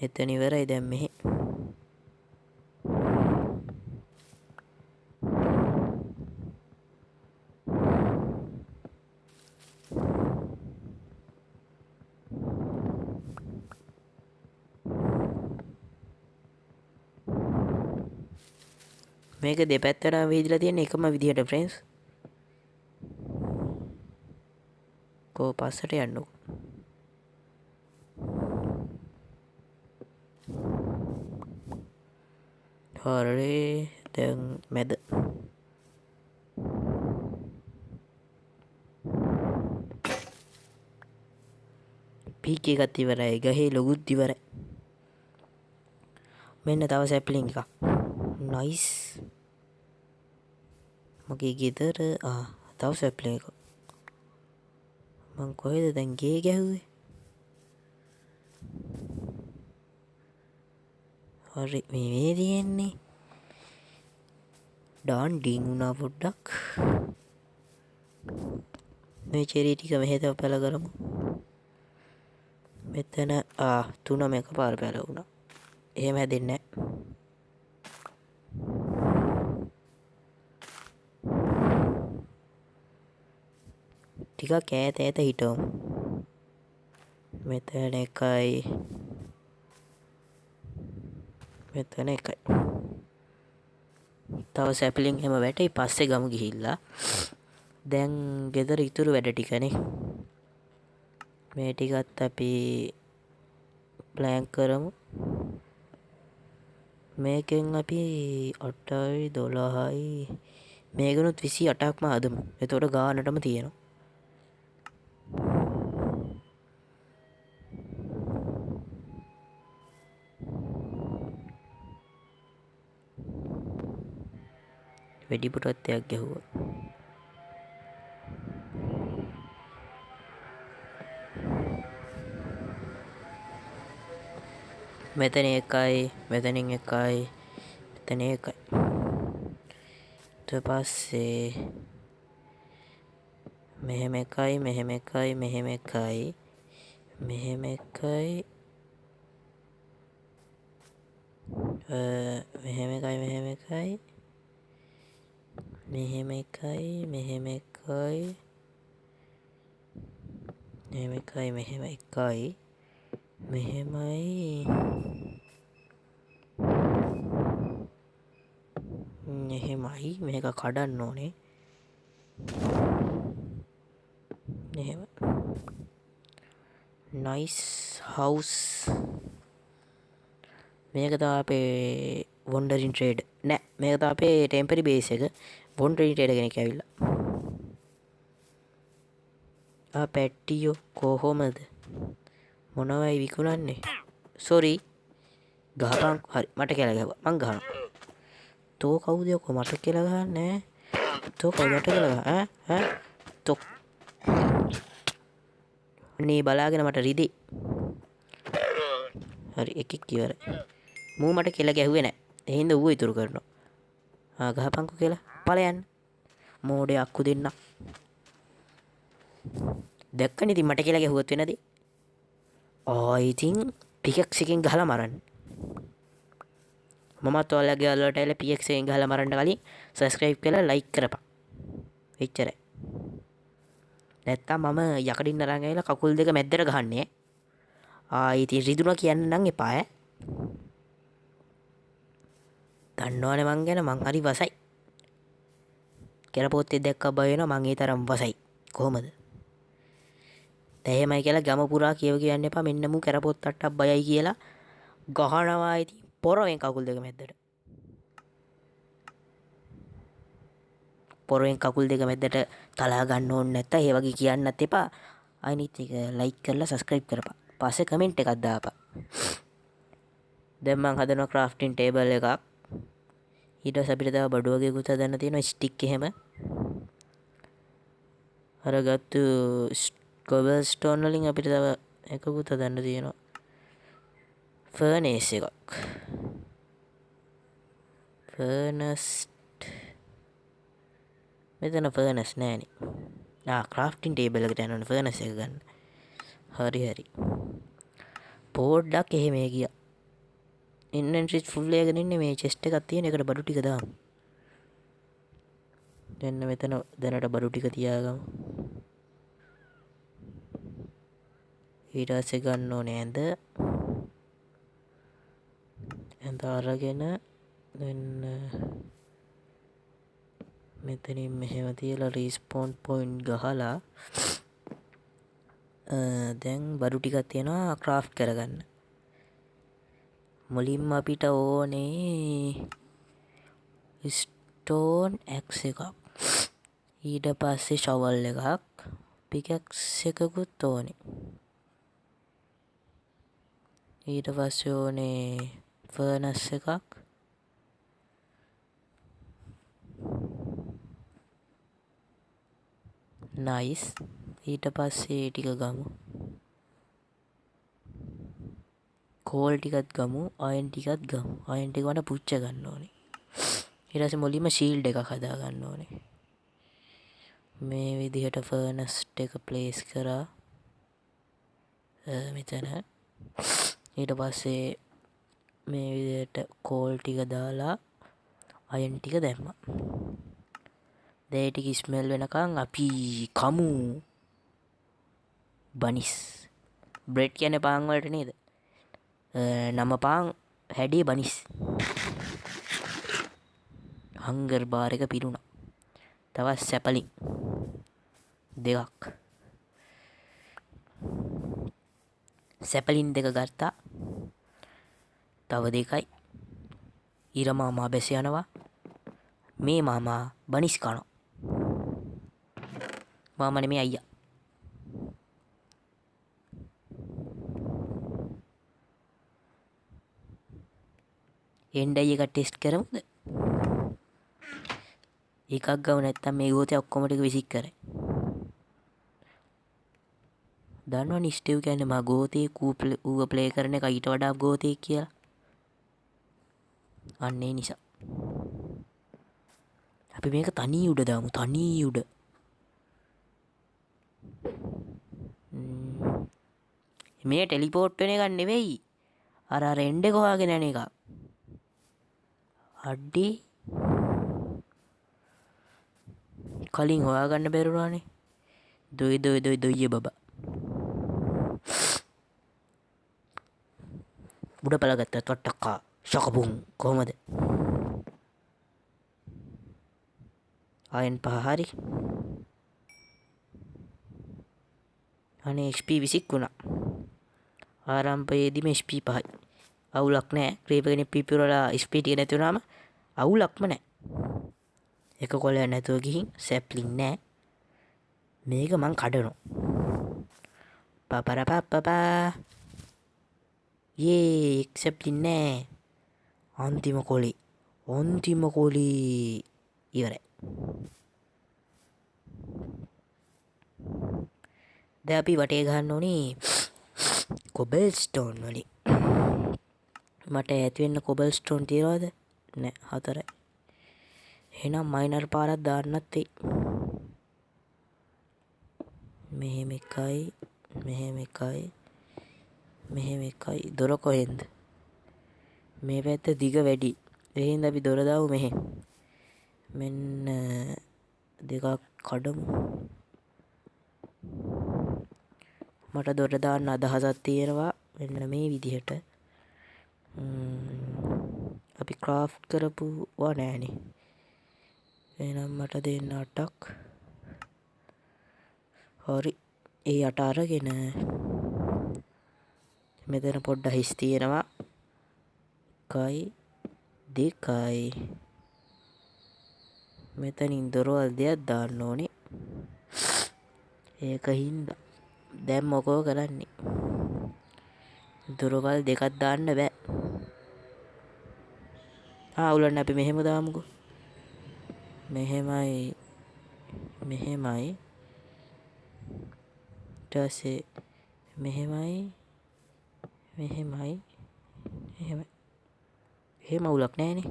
එතන ඉවරයි. දැන් මෙහෙ මේක දෙපැත්තටම විහිදලා තියෙන එකම විදිහට ෆ්‍රෙන්ඩ්ස්. කෝ පස්සට යන්නකෝ. හරි දැන් මැද. පීක් එකත් ඉවරයි, ගහේ ලොගුත් ඉවරයි. මෙන්න තව සැප්ලිං එකක්. නයිස්. මගේ ගෙදර තව සැප්ලිං එකක්. මං කොහෙද දැන් ගේ ගැහුවේ? හරි මේ තියෙන්නේ. ඩාන් ඩින් වුණා පොඩ්ඩක්. මේ චෙරි ටික මෙහෙ තව පැල කරමු. මෙතන තුනම එකපාර පැල වුණා. එහෙම හැදෙන්නේ නෑ. ටිකක් ඈත ඈත හිටවමු. මෙතන එකයි මෙතන එකයි. තව සැප්ලිං හැම වැටේ පස්සේ ගමු ගිහිල්ලා. දැන් ගෙදර ඉතුරු වැඩ ටිකනේ. මේ ටිකත් අපි ප්ලෑන් කරමු. මේකෙන් අපි 8යි 12යි මේකනුත් 28ක්ම හදමු. එතකොට ගානටම තියෙනවා. වෙඩි පුටුවක් ගැහුවා. මෙතන එකයි, මෙතනින් එකයි, මෙතන එකයි. ඊට පස්සේ මෙහෙම එකයි, මෙහෙම එකයි, මෙහෙම එකයි, මෙහෙම එකයි, මෙහෙම එකයි, මෙහෙම එකයි, මෙහෙම එකයි, මෙහෙම එකයි, මෙහෙම එකයි, මෙහෙම එකයි, මෙහෙමයි, එහෙමයි. මේක කඩන්න ඕනේ. එහෙම. Nice house. මේක තමයි අපේ වොන්ඩරින් ට්‍රේඩ්. නෑ, මේක තමයි අපේ ටෙම්පරරි බේස් එක. වොන්ඩරින් ට්‍රේඩ් කෙනෙක් ඇවිල්ලා. පැට්ටියෝ කොහොමද? මොනවයි විකුණන්නේ? සෝරි. ගහපන්. හරි, මට කියලා ගැහුවා. මං ගහනවා. තෝ කවුද යකෝ මට කියලා ගහන්නේ? තෝ කවුද මට කියලා ගහ? ඈ ඈ තෝ අනේ බලාගෙන මට රිදේ. හරි, එකෙක් ඉවරයි. මූ මට කියලා ගැහුවේ නෑ. ඒ හින්දා ඌව ඉතුරු කරනවා. ගහපන්කෝ කියලා. ඵලයන්. මෝඩේ අක්කු දෙන්න. දැක්කනේ ඉතින් මට කියලා ගැහුවොත් වෙන දේ. ඉතින් පිකැක්ස් එකෙන් ගහලා මරන්න. මමත් ඔයාලගේ යාළුවාට ඇවිල්ලා පිකැක්ස් එකෙන් ගහලා මරන්න කලින් සබ්ස්ක්‍රයිබ් කරලා ලයික් කරපන්. එච්චරයි. නැත්තම් මම යකඩින් අරන් ඇවිල්ලා කකුල් දෙක මැද්දට ගහන්නේ. ආ ඉතින් රිදුනා කියන්න නම් එපා ඈ. දන්නවනේ මං ගැන, මං හරි වසයි. කැරපොත්තේ දැක්කා බය වෙනවා, මං ඒ තරම් වසයි. කොහොමද? දැන් එහෙමයි කියලා ගම පුරා කියව කියන්න එපා. මෙන්න මූ කැරපොත්තට්ටක් බයයි කියලා ගහනවා ඉතින් පොරවෙන් කකුල් දෙක මැද්දට. පොරවෙන් කකුල් දෙක මැද්දට තලා ගන්න ඕනේ නැත්තම් ඒ වගේ කියන්නත් එපා. අනිත් එක ලයික් කරලා සබ්ස්ක්‍රයිබ් කරපන්. පස්සේ කමෙන්ට් එකක් දාපන්. දැන් මං හදනවා ක්‍රාෆ්ටිං ටේබල් එකක්. ඊට පස්සේ අපිට තව බඩු වගේකුත් හදන්න තියෙනවා, ස්ටික් එහෙම. අර ගත්තු කොබල් ස්ටෝන් වලින් අපිට තව එකකුත් හදන්න තියෙනවා. ෆර්නේස් එකක්. ෆර්නස් මෙතන ෆර්නස් නෑනේ. ක්‍රාෆ්ටිං ටේබල් එකට යන්න ඕනේ ෆර්නස් එක ගන්න. හරි හරි. පොඩ්ඩක් එහෙම ගියා. ඉන්වෙන්ටරි ෆුල් එකගෙන ඉන්නේ. මේ චෙස්ට් එකක් තියෙන එකට බඩු ටික දාමු. දැන් මෙතන දැනට බඩු ටික තියාගමු. ඊට පස්සේ ගන්න ඕනේ ඇඳ. ඇඳ අරගෙන දැන් මෙතනින් මෙහෙම තියලා රීස්පෝන් පොයින්ට් ගහලා දැන් බඩු ටිකක් තියෙනවා ක්‍රාෆ්ට් කරගන්න. මුලින්ම අපිට ඕනේ ස්ටෝන් ඇක්ස් එකක්. ඊට පස්සේ ෂවල් එකක්, පිකැක්ස් එකකුත් ඕනේ. ඊට පස්සේ ඕනේ ෆර්නස් එකක්. නයිස්. ඊට පස්සේ ඒ ටික ගමු. කෝල් ටිකත් ගමු, අයන් ටිකත් ගමු. අයන් ටික මට පුච්ච ගන්න ඕනේ. ඊට පස්සේ මුලින්ම ෂීල්ඩ් එකක් හදා ගන්න ඕනේ. මේ විදිහට ෆර්නස් එක ප්ලේස් කරා. මෙතන. ඊට පස්සේ මේ විදිහට කෝල් ටික දාලා අයන් ටික දැම්මා. දැන් ඒ ටික ස්මෙල් වෙනකන් අපි කමු. බනිස්. බ්‍රෙඩ් කියන්නේ පාන් වලට නේද? නම පාන් හැඩේ බනිස්. හංගර් බාර් එක පිරුණා. තවත් සැපලින් දෙකක්. සැපලින් දෙක ගත්තා. තව දෙකයි. ඊර මාමා බැස යනවා. මේ මාමා බනිස් කනවා. මාමා නෙමෙයි අයියා. එන්ඩයි එක ටෙස්ට් කරමුද? එකක් ගමු, නැත්තම් මේ ගෝතේ ඔක්කොම ටික විසික් කරයි. දන්නවනේ ස්ටීව් කියන්නේ මා ගෝතේ ඌව ප්ලේ කරන එක ඊට වඩා ගෝතේ කියලා. අන්න ඒ නිසා. අපි මේක තනි උඩ දාමු, තනි උඩ. මේ ටෙලිපෝට් වෙන එකක් නෙවෙයි. අර එන්ඩ් එක හොයාගෙන යන එක. අඩේ කලින් හොයාගන්න බැරුණානේ. දොයි දොයි දොයි දොයියේ බබා. උඩ පළගත්ත තොට්ටක්කා ශකබුන් කොහමද? ආයන් පහ හරි. අනේ HP 20ක් වුණා. ආරම්භයේදීම HP පහයි. අවුලක් නෑ. ක්‍රීපර් කෙනෙක් පිපිරලා HP ටික නැති වුණාම අවුලක්ම නෑ. එක කොලයක් නැතුව ගිහින් සැප්ලින් නෑ. මේක මං කඩනවා. පපරපප්පපා. යේ එක් සැප්ලින් නෑ. අන්තිම කොලේ. අන්තිම කොලේ ඉවරයි. දැන් අපි වටේ ගහන්න ඕනේ කොබල් ස්ටෝන් වලින්. මට ඇති වෙන්න කොබල් ස්ටෝන් තියනවද? නෑ, 4යි. එහෙනම් මයිනර් පාරක් දාන්නත් වෙයි. මෙහෙම එකයි, මෙහෙම එකයි, මෙහෙම එකයි. දොර කොහෙන්ද? මේ පැත්ත දිග වැඩි. ඒ හින්දා අපි දොර දාමු මෙහෙ. මෙන්න දෙකක් කඩමු. මට දොර දාන්න අදහසක් තියෙනවා. මෙන්න මේ විදිහට. අපි ක්‍රාෆ්ට් කරපුවා නෑනේ. එහෙනම් මට දෙන්න 8ක්. හරි. ඒ 8 අරගෙන මෙතන පොඩ්ඩක් හිස් තියෙනවා. 1යි 2යි. මෙතනින් දොරවල් දෙකක් දාන්න ඕනේ. ඒක හින්දා දැන් මොකෝ කරන්නේ? දොරවල් දෙකක් දාන්න බෑ. අවුලන්නේ අපි මෙහෙම දාමුකෝ. මෙහෙමයි මෙහෙමයි. ඊට පස්සේ මෙහෙමයි මෙහෙමයි එහෙමයි. එහෙම අවුලක් නෑනේ.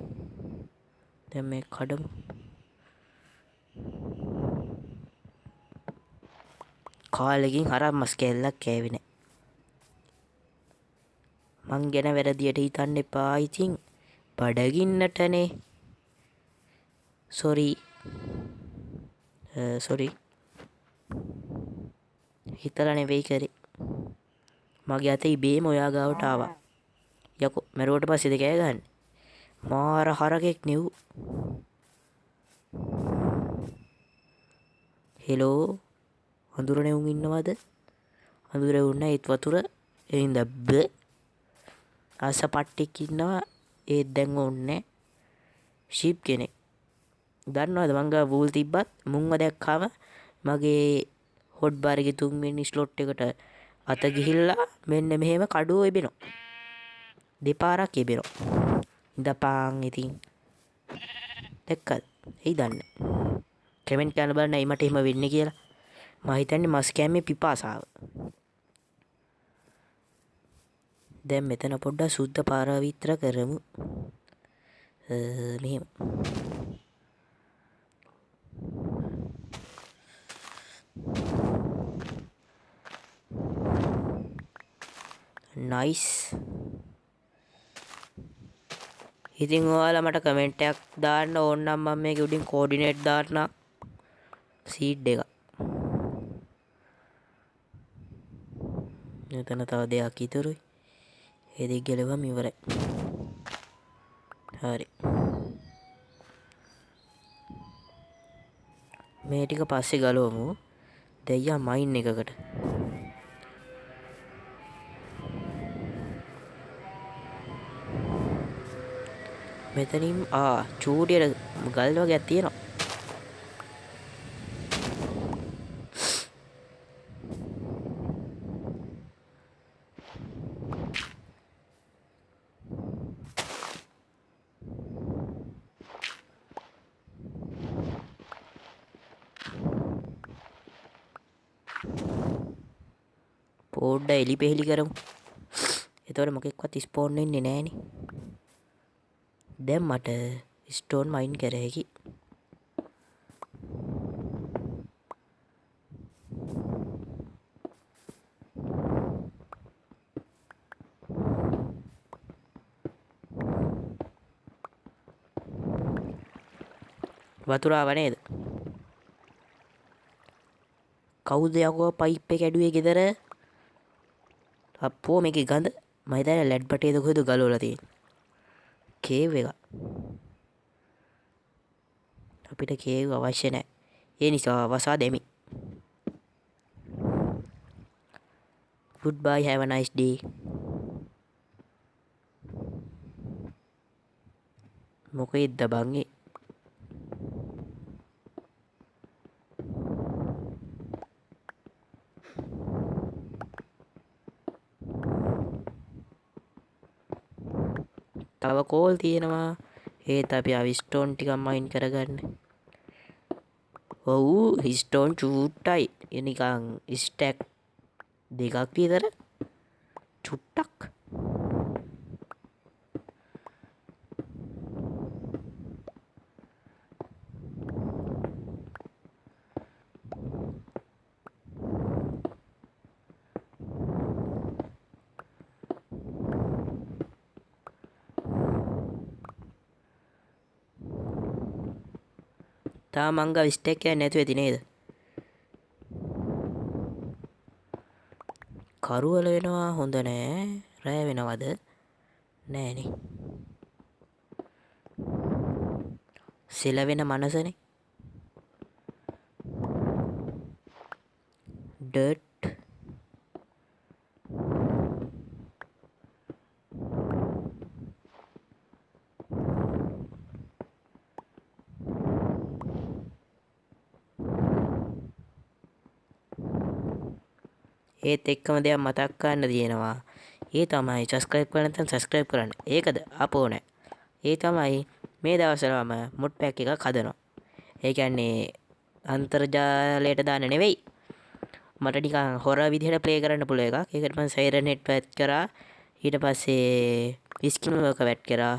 දැන් මේ කඩමු. කාලෙකින් හරක් මස් කෑල්ලක් කෑවේ නෑ. මං ගැන වැරදියට හිතන්න එපා. ඉතින් බඩගින්නටනේ. සොරි. සොරි. හිතලා නෙවෙයි කරේ. මගේ අත ඉබේම ඔයා ගාවට ආවා. යකෝ මැරුවට පස්සේද කෑ ගහන්නේ? මාර හරකෙක් නෙව්. හෙලෝ අඳුරනේ උන් ඉන්නවද? අඳුරේ උන් නෑ, ඒත් වතුර. ඒ හින්දා බ ආස පට්ටෙක් ඉන්නවා. ඒත් දැන් ඕන්නේ නෑ. ෂීප් කෙනෙක්. දන්නවද මං ගාව වූල් තිබ්බත් මුන්ව දැක්කම මගේ හොට් බාර් එකේ තුන්වෙනි ස්ලොට් එකට අත ගිහිල්ලා මෙන්න මෙහෙම කඩුව එබෙනවා. දෙපාරක් එබෙනවා. ඉඳපන් ඉතින්. දැක්කද? එයි දන්නේ. කමෙන්ට් කරන්න බලන්න ඇයි මට එහෙම වෙන්නේ කියලා. මම හිතන්නේ මස් කෑමේ පිපාසාව. දැන් මෙතන පොඩ්ඩක් සුද්ධ පාරවිත්‍ර කරමු. මෙහෙම. නයිස්. ඉතින් ඔයාලා මට කමෙන්ට් එකක් දාන්න ඕන නම් මම මේකේ උඩින් කෝඩිනේට් දාන්නම්. සීඩ් එක. මෙතන තව දෙයක් ඉතුරුයි. ඒ දෙක ගැලුවම ඉවරයි. හරි. මේ ටික පස්සේ ගලවමු. දැන් යා මයින් එකකට. මෙතනින් චූටියට ගල් වගේක් තියෙනවා. පොඩ්ඩක් එලි පෙහෙලි කරමු. එතකොට මොකෙක්වත් ස්පෝන් වෙන්නේ නෑනේ. දැන් මට ස්ටෝන් මයින් කර හැකි. වතුර ආව නේද? කවුද යකෝ පයිප් එක ඇඩුවේ ගෙදර? අප්පෝ මේකේ ගඳ මම හිතන්නේ ලැඩ් බටේද කොහෙද ගලවලා තියෙන්නේ. කේව් එක. අපිට කේව් අවශ්‍ය නැහැ. ඒ නිසා වසා දෙමි. Goodbye, have a nice day. මොකෙද්ද බං ඒ? තව කෝල් තියෙනවා. ඒත් අපි ආවි ස්ටෝන් ටිකක් මයින් කරගන්න. ඔව් ස්ටෝන් චූට්ටයි. ඒ නිකන් ස්ටැක් දෙකක් විතර චුට්ටක්. තාම මං ගාව ස්ටැක් එකක් නැතුව ඇති නේද? කරුවල වෙනවා හොඳ නෑ. රෑ වෙනවද? නෑනේ. සෙලවෙන මනසනේ. ඩර්ට් ඒත් එක්කම දෙයක් මතක් කරන්න තියෙනවා. ඒ තමයි සබ්ස්ක්‍රයිබ් කරලා නැත්නම් සබ්ස්ක්‍රයිබ් කරන්න. ඒකද අපෝ නෑ. ඒ තමයි මේ දවස්වල මම මොඩ් පැක් එකක් හදනවා. ඒ කියන්නේ අන්තර්ජාලයට දාන්න නෙවෙයි. මට නිකන් හොර විදිහට ප්ලේ කරන්න පුළුවන් එකක්. ඒකට මම සයිරන් හෙඩ් පැත් කරා. ඊට පස්සේ ස්කින් වර්ක වැට් කරා.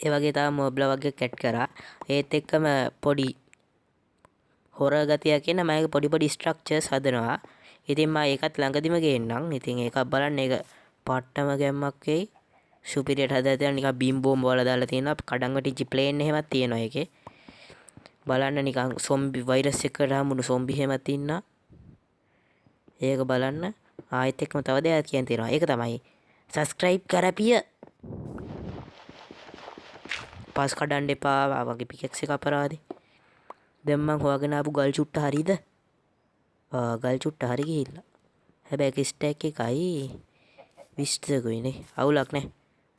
ඒ වගේ තව මොබ්ලා වගේ කැට් කරා. ඒත් එක්කම පොඩි හොර ගතියක් එන මම ඒක පොඩි පොඩි ස්ට්‍රක්චර්ස් හදනවා. ඉතින් මම ඒකත් ළඟදිම ගේන්නම්. ඉතින් ඒකක් බලන්න ඒක පට්ටම ගැම්මක් වෙයි. සුපිරියට හදලා තියෙනවා. නිකන් බීම් බෝම්බ වල දාලා තියෙනවා. කඩන් වැටිච්ච ප්ලේන් එහෙමත් තියෙනවා ඒකේ. බලන්න නිකන් සොම්බි වෛරස් එකකට හම්බුණු සොම්බි එහෙමත් ඉන්නවා. ඒක බලන්න. ආයෙත් එක්කම තව දෙයක් කියන්න තියෙනවා. ඒක තමයි සබ්ස්ක්‍රයිබ් කරපිය. පස් කඩන්න එපා. වගේ පිකැක්ස් එක අපරාධේ. දැන් මං හොයාගෙන ආපු ගල් චුට්ට හරිද? ගල් චුට්ට හරි ගිහිල්ලා. හැබැයි ඒක ස්ටැක් එකයි 20කුයි නේ. අවුලක් නෑ.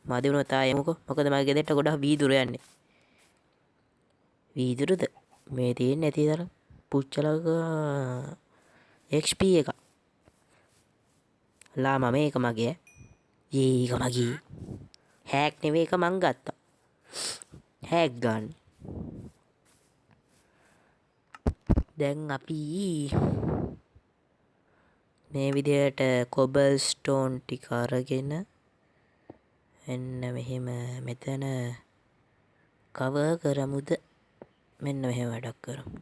මදි වුණොත් ආයෙ එමුකෝ. මොකද මගේ ගෙදරට ගොඩක් වීදුරු යන්නේ. වීදුරුද? මේ තියෙන්නේ ඇති තරම් පුච්චලක XP එක. ලාමා මේක මගේ ඈ. යේ ඒක මගේ. හැක් නෙවෙයි ඒක මං ගත්තා. හැක් ගන්න. දැන් අපි මේ විදිහට කොබල් ස්ටෝන් ටික අරගෙන එන්න මෙහෙම මෙතන කවර් කරමුද? මෙන්න මෙහෙම වැඩක් කරමු.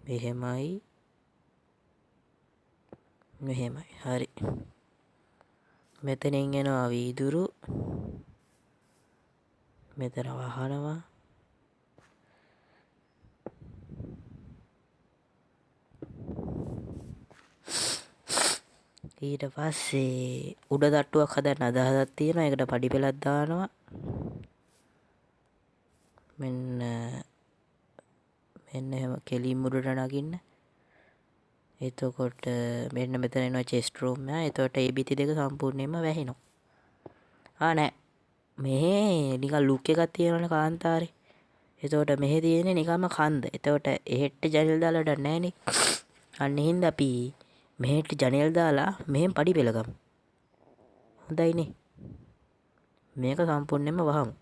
මෙහෙමයි මෙහෙමයි. හරි. මෙතනින් එනවා වීදුරු. මෙතන වහනවා. ඊට පස්සේ උඩ තට්ටුවක් හදන්න අදහසක් තියෙනවා. ඒකට පඩි පෙළක් දානවා. මෙන්න මෙන්න එහෙම කෙලින්ම උඩට නගින්න. එතකොට මෙන්න මෙතන එනවා චෙස්ට් රූම් එක. එතකොට ඒ බිත්ති දෙක සම්පූර්ණයෙන්ම වැහෙනවා. නෑ. මෙහෙ නිකන් ලුක් එකක් තියෙනවනේ කාන්තාරේ. එතකොට මෙහෙ තියෙන්නේ නිකම්ම කන්ද. එතකොට එහෙට්ට ජනේල් දාලා වැඩක් නෑනේ. අන්න එහෙනම් අපි මෙහෙට ජනේල් දාලා මෙහෙන් පඩි පෙළ ගමු. හොඳයිනේ. මේක සම්පූර්ණයෙන්ම වහමු.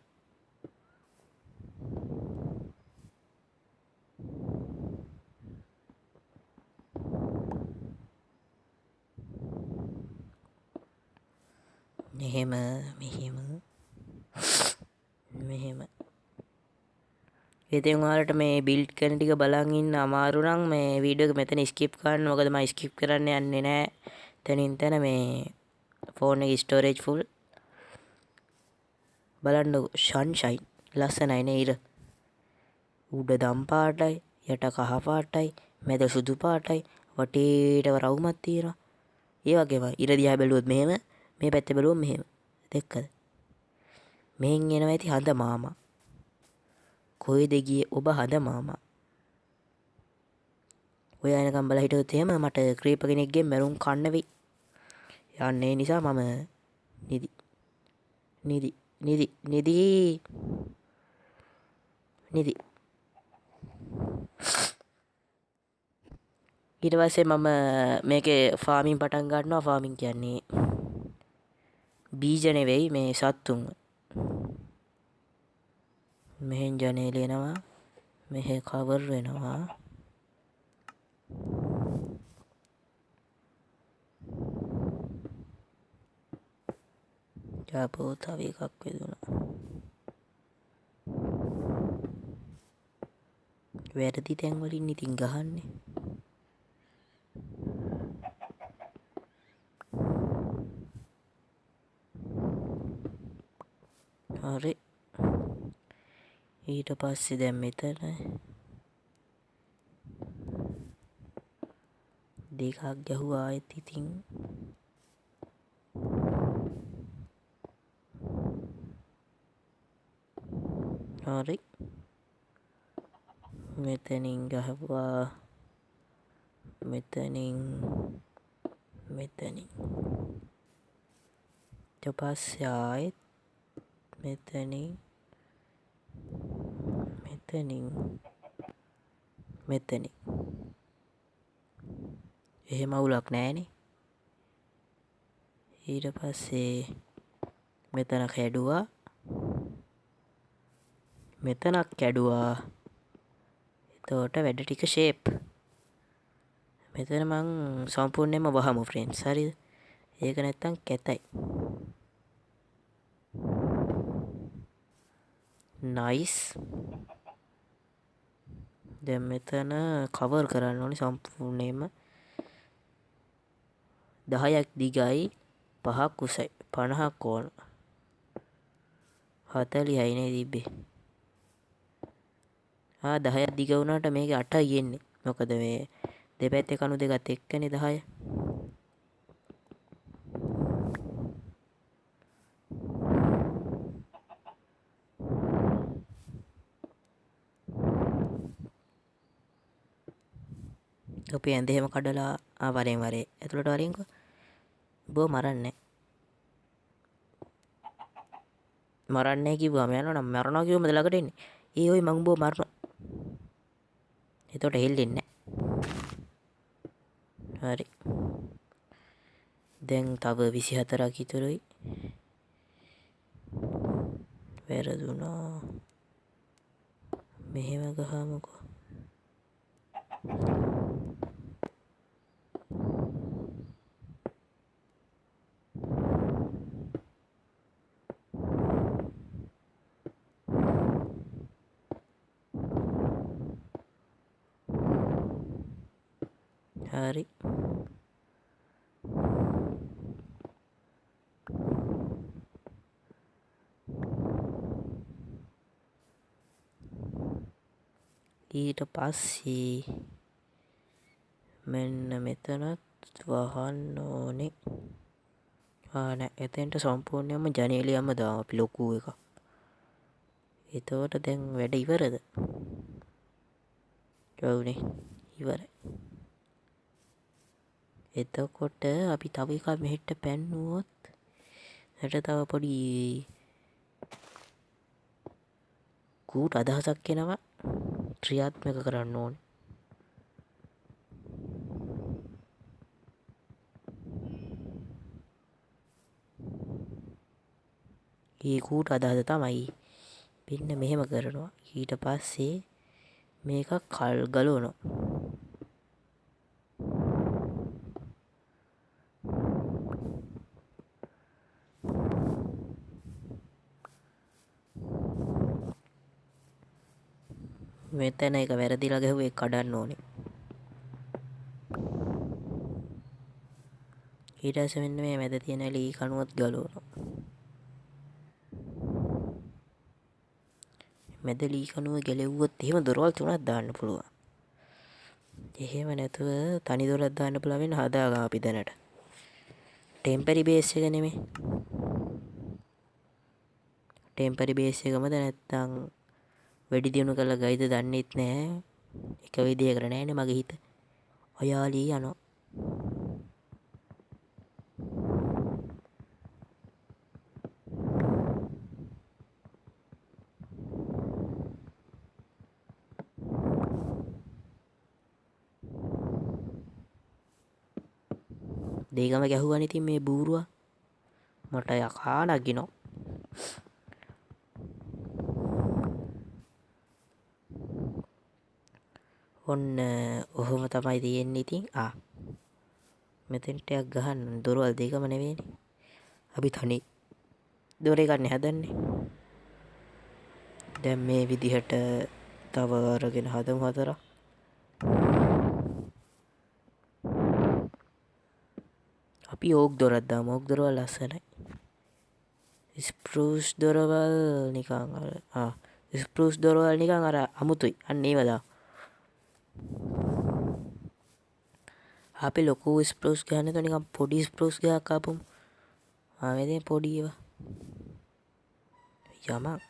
එහෙම මෙහෙම මෙහෙම. ඉතින් ඔයාලට මේ බිල්ඩ් කරන ටික බලන් ඉන්න අමාරු නම් මේ වීඩියෝ එක මෙතන ස්කිප් කරන්න. මොකද මම ස්කිප් කරන්න යන්නේ නෑ. තනින් තන මේ ෆෝන් එකේ ස්ටෝරේජ් ෆුල්. බලන්නකෝ සන්ෂයින් ලස්සනයි නේ ඉර. උඩ දම් පාටයි, යට කහ පාටයි, මැද සුදු පාටයි, වටේටම රවුමක් තියෙනවා. ඒ වගේම ඉර දිහා බැලුවොත් මෙහෙම, මේ පැත්තේ බැලුවොත් මෙහෙම. දැක්කද? මෙහෙන් එනවා ඇති හඳ මාමා. කොහෙද ගියේ ඔබ හඳ මාමා? ඔය එනකම් බලා හිටියොත් එහෙම මට ක්‍රීපර් කෙනෙක්ගෙන් මැරුම් කන්න වෙයි. යන්නේ ඒ නිසා මම නිදි නිදි නිදි නිදි නිදි. ඊට පස්සේ මම මේකේ ෆාමින් පටන් ගන්නවා. ෆාමින් කියන්නේ බීජ නෙවෙයි මේ සත්තුන්ව. මෙහෙන් ජනේල එනවා, මෙහෙ කවර් වෙනවා. යාපෝ තව එකක් වැදුනා. වැරදි තැන් වලින් ඉතින් ගහන්නේ. හරි. ඊට පස්සේ දැන් මෙතන දෙකක් ගැහුවා ආයෙත් ඉතින්. හරි. මෙතනින් ගහුවා. මෙතනින් මෙතනින්. ඊට පස්සේ ආයෙත් මෙතනින් මෙතනින් මෙතනින්. එහෙම අවුලක් නෑනේ. ඊට පස්සේ මෙතන කැඩුවා. මෙතනක් කැඩුවා. එතකොට වැඩ ටික ෂේප්. මෙතන මං සම්පූර්ණයෙන්ම වහමු ෆ්‍රෙන්ඩ්ස්. හරිද? ඒක නැත්තම් කැතයි. නයිස්. දැන් මෙතන කවර් කරන්න ඕනේ සම්පූර්ණයෙන්ම. 10ක් දිගයි 5ක් උසයි. 50ක් ඕන. 40යි නේ තිබ්බේ. 10ක් දිග වුණාට මේක 8යි එන්නේ. මොකද මේ දෙපැත්තේ කණු දෙකත් එක්කනේ 10. අපි ඇඳ එහෙම කඩලා, වරෙන් වරේ ඇතුළට වරින්කෝ. උඹව මරන්නේ. මරන්නේ කිව්වම යනවා නම් මරනවා කිව්වම ළඟට එන්නේ. ඒ ඔයි මං උඹව මරනවා. එතකොට හෙල්ලෙන්නේ නෑ. හරි. දැන් තව 24ක් ඉතුරුයි. වැරදුනා. මෙහෙම ගහමුකෝ. හරි. ඊට පස්සේ මෙන්න මෙතනත් වහන්න ඕනේ. නෑ, එතෙන්ට සම්පූර්ණයෙන්ම ජනේලියම දාමු අපි ලොකු එකක්. එතකොට දැන් වැඩ ඉවරද? ඔව්නේ, ඉවරයි. එතකොට අපි තව එකක් මෙහෙට පැන්නුවොත් එට තව පොඩි කූට අදහසක් එනවා. ක්‍රියාත්මක කරන්න ඕනේ. ඒ කූට අදහස තමයි මෙන්න මෙහෙම කරනවා. ඊට පස්සේ මේක කල් ගලවනවා. මෙතන එක වැරදිලා ගැහුවේ ඒක කඩන්න ඕනේ. ඊට පස්සේ මෙන්න මේ මැද තියෙන ලී කණුවත් ගලවනවා. මැද ලී කණුව ගැලෙව්වොත් එහෙම දොරවල් තුනක් දාන්න පුළුවන්. එහෙම නැතුව තනි දොරක් දාන්න පුළුවන් වෙන හදාගන්න අපි දැනට. ටෙම්පරි බේස් එක නෙමෙයි. ටෙම්පරි බේස් එකමද නැත්තම් වැඩි දියුණු කරලා ගයිද දන්නෙත් නෑ. එක විදියකට නෑනේ මගේ හිත. අයාලී යනවා. දෙකම ගැහුවනේ ඉතින් මේ බූරුවා. මට යකා නගිනවා. ඔන්න ඔහොම තමයි තියෙන්නේ ඉතින්. මෙතෙන්ට ටිකක් ගහන්න දොරවල් දෙකම නෙවෙයිනේ. අපි තනි දොර එකක් නේ හදන්නේ. දැන් මේ විදිහට තව අරගෙන හදමු හතරක්. අපි ඕක් දොරක් දාමු. ඕක් දොරවල් ලස්සනයි. ස්ප්‍රූස් දොරවල් නිකන් අර ස්ප්‍රූස් දොරවල් නිකන් අර අමුතුයි. අන්න ඒව දාමු. අපි ලොකු ස්ප්‍රූස් ගහන්න නැතුව නිකන් පොඩි ස්ප්‍රූස් ගහක් ආපමු. මේ තියෙන පොඩි ඒවා. යමක්.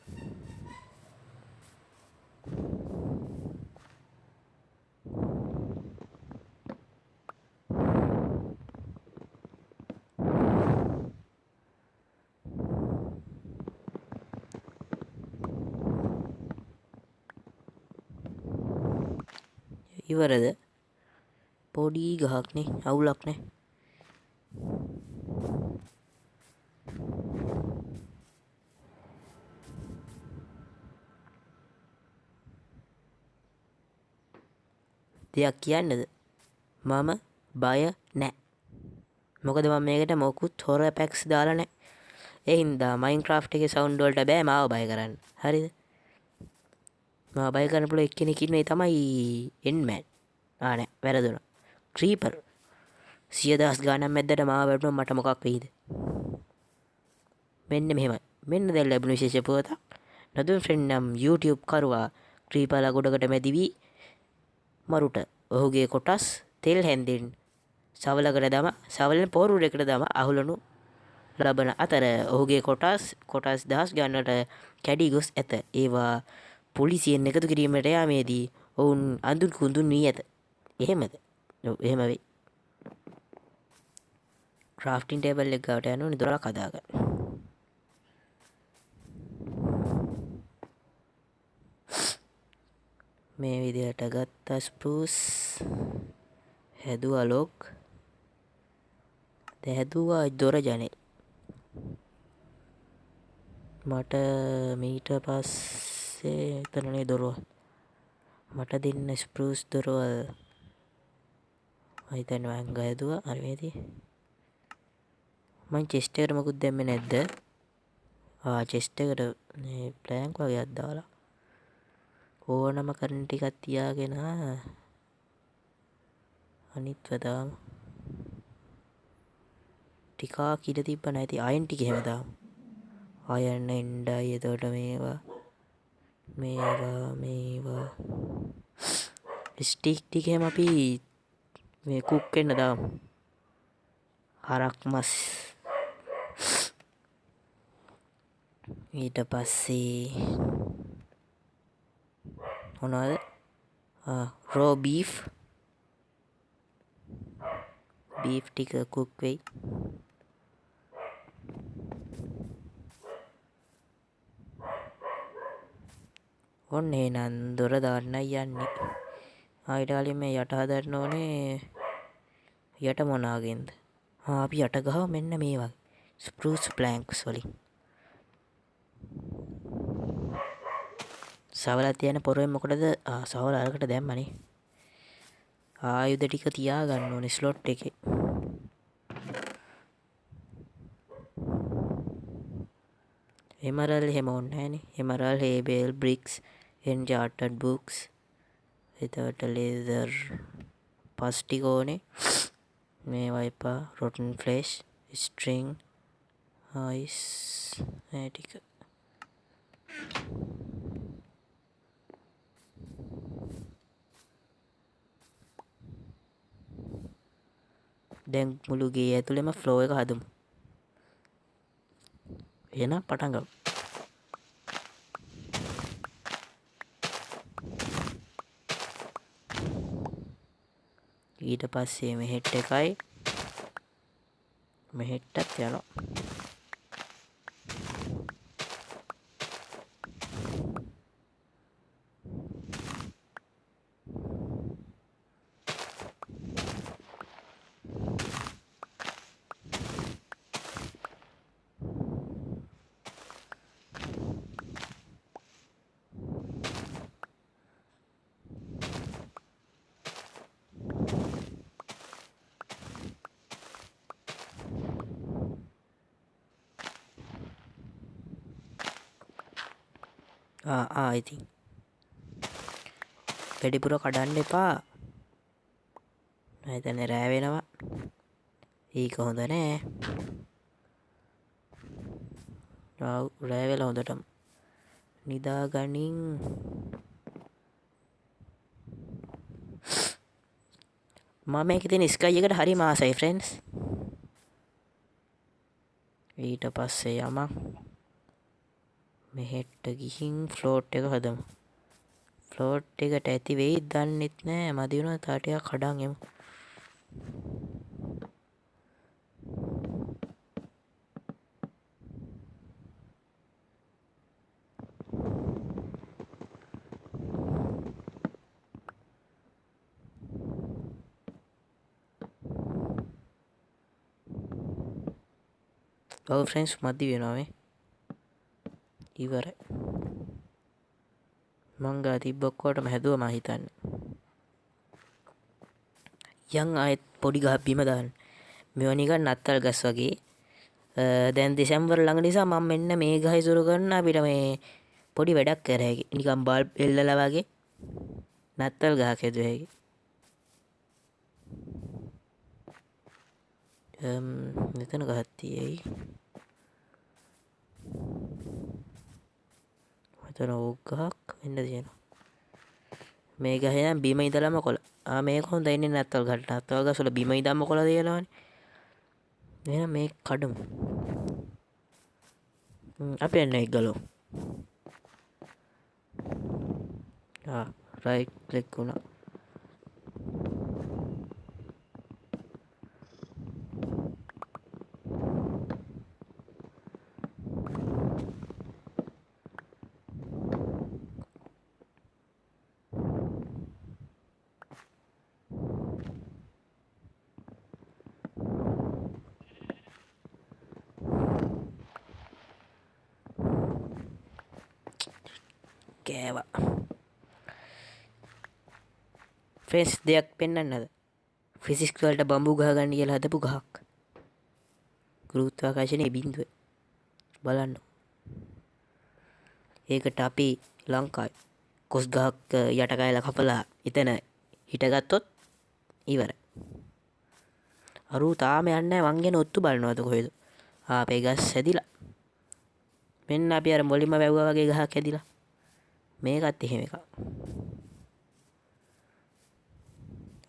ඉවරද? පොඩි ගහක් නේ, අවුලක් නේ. දෙයක් කියන්නද? මම බය නෑ. මොකද මම මේකට මොකුත් හොරර් පැක්ස් දාලා නෑ. ඒ හින්දා මයින්ක්‍රාෆ්ට් එකේ සවුන්ඩ් වලට බෑ මාව බය කරන්න. හරිද? මාව බය කරන්න පුළුවන් එක්කෙනෙක් ඉන්නේ, ඒ තමයි එන්මෑන්. නෑ, වැරදුනා. ක්‍රීපර්. 100,000 ගාණක් මැද්දට මාව වැටුණොත් මට මොකක් වෙයිද? මෙන්න මෙහෙමයි. මෙන්න දැන් ලැබුණු විශේෂ පුවතක්. නදුන් ෆ්‍රෙන්ඩ් නම් YouTube කරුවා ක්‍රීපර්ලා ගොඩකට මැදි වී මරුට ඔහුගේ කොටස් තෙල් හැන්දෙන් සවලකට දම සවලෙන් පොහොරු එකට දම අහුලනු ලබන අතර ඔහුගේ කොටස් දහස් ගණනට කැඩී ගොස් ඇත. ඒවා පොලිසියෙන් එකතු කිරීමට යාමේදී ඔවුන් අඳුන් කුඳුන් වී ඇත. එහෙමද? ඔව්, එහෙම වෙයි. ක්‍රාෆ්ටිං ටේබල් එක ගාවට යන්න ඕනේ දොරක් හදාගන්න. මේ විදිහට ගත්ත ස්ප්‍රූස් හැදුවා ලොග්. දැන් හැදුවා දොර ජනෙල්. මට මීට පස්සේ එතනනේ දොරවල්. මට දෙන්න ස්ප්‍රූස් දොරවල්. මම හිතන්නේ මං හැදුවා. හරි මේ තියෙන්නේ. මං චෙස්ට් එකට මොකුත් දැම්මේ නැද්ද? චෙස්ට් එකට මේ ප්ලෑන්ක් වගේක් දාලා ඕනම කරන ටිකක් තියාගෙන අනිත්ව දාමු. ටිකක් ඉඩ තිබ්බ නැති අයන් ටික එහෙම දාමු. අයන් එන්ඩයි. එතකොට මේවා මේවා මේවා ස්ටික් ටික එහෙම අපි මේ කුක් වෙන්න දාමු. හරක් මස්. ඊට පස්සේ මොනවද? Raw beef. බීෆ් ටික කුක් වෙයි. ඔන්න එහෙනම් දොර දාන්නයි යන්නේ. ඊට කලින් මේ යට හදන්න ඕනේ. යට මොනාගෙන්ද? අපි යට ගහමු මෙන්න මේ වගේ ස්ප්‍රූස් ප්ලැන්ක්ස් වලින්. සවලක් තියන පොරෙන් මොකටද? සවල අරකට දැම්මනේ. ආයුධ ටික තියාගන්න ඕනේ ස්ලොට් එකේ. එමරල් එහෙම ඕනේ නෑනේ. එමරල්, හේබේල්, බ්‍රික්ස්, එන්චාන්ටඩ් බුක්ස්, එතකොට ලේසර් පස් ටික ඕනේ. මේවා එපා. රොටන් ෆ්ලෙෂ්, ස්ට්‍රින්ග්, අයිස් මේ ටික. දැන් මුළු ගේ ඇතුළෙම ෆ්ලෝ එක හදමු. එහෙනම් පටන් ගමු. ඊට පස්සේ මෙහෙට් එකයි මෙහෙට්ටත් යනවා. ඉතින් වැඩිපුර කඩන්න එපා. මම හිතන්නේ රෑ වෙනවා. ඒක හොඳ නෑ. ආව් රෑ වෙලා හොඳටම. නිදාගනින්. මම මේකේ තියෙන ස්කයි එකට හරිම ආසයි ෆ්‍රෙන්ඩ්ස්. ඊට පස්සේ යමක් මෙහෙට්ට ගිහින් ෆ්ලෝට් එක හදමු. ෆ්ලෝට් එකට ඇති වෙයිද දන්නෙත් නෑ. මදි වුණා තව ටිකක් කඩන් එමු. ඔව් ෆ්‍රෙන්ඩ්ස් මදි වෙනවා මේ. ඉවරයි. මං ගා තිබ්බ ඔක්කොටම හැදුවා මං හිතන්නේ. යන් ආයෙත් පොඩි ගහක් බිම දාන්න. මේවා නිකන් නත්තල් ගස් වගේ. දැන් දෙසැම්බර් ළඟ නිසා මං මෙන්න මේ ගහ ඉසුරු කරන අපිට මේ පොඩි වැඩක් කර හැකි. නිකන් බල්බ් එල්ලලා වගේ නත්තල් ගහක් හැදුව හැකි. මෙතන ගහක් තියෙයි. මෙතන ඕක් ගහක් වෙන්න තියෙනවා. මේ ගහේ නම් බිම ඉඳලම කොළ. මේක හොඳයි නේ නත්තල් ගහට. නත්තල් ගස් වල බිම ඉඳන්ම කොළ තියෙනවනේ. එහෙනම් මේක කඩමු. අපි යන්න එක් ගලමු. රයිට් ක්ලික් වුණා. කෑවා. ෆ්‍රෙන්ඩ්ස් දෙයක් පෙන්වන්නද? ෆිසික්ස් වලට බම්බු ගහ ගන්න කියලා හදපු ගහක්. ගුරුත්වාකර්ෂණයේ බිඳුව. බලන්න. ඒකට අපි ලංකාවේ කොස් ගහක් යට කෑල්ල කපලා එතන හිටගත්තොත් ඉවරයි. අරූ තාම යන්නේ නැහැ. මං ගැන ඔත්තු බලනවද කොහෙද? අපේ ගස් හැදිලා. මෙන්න අපි අර මුලින්ම වැව්වා වගේ ගහක් හැදිලා. මේකත් එහෙම එකක්.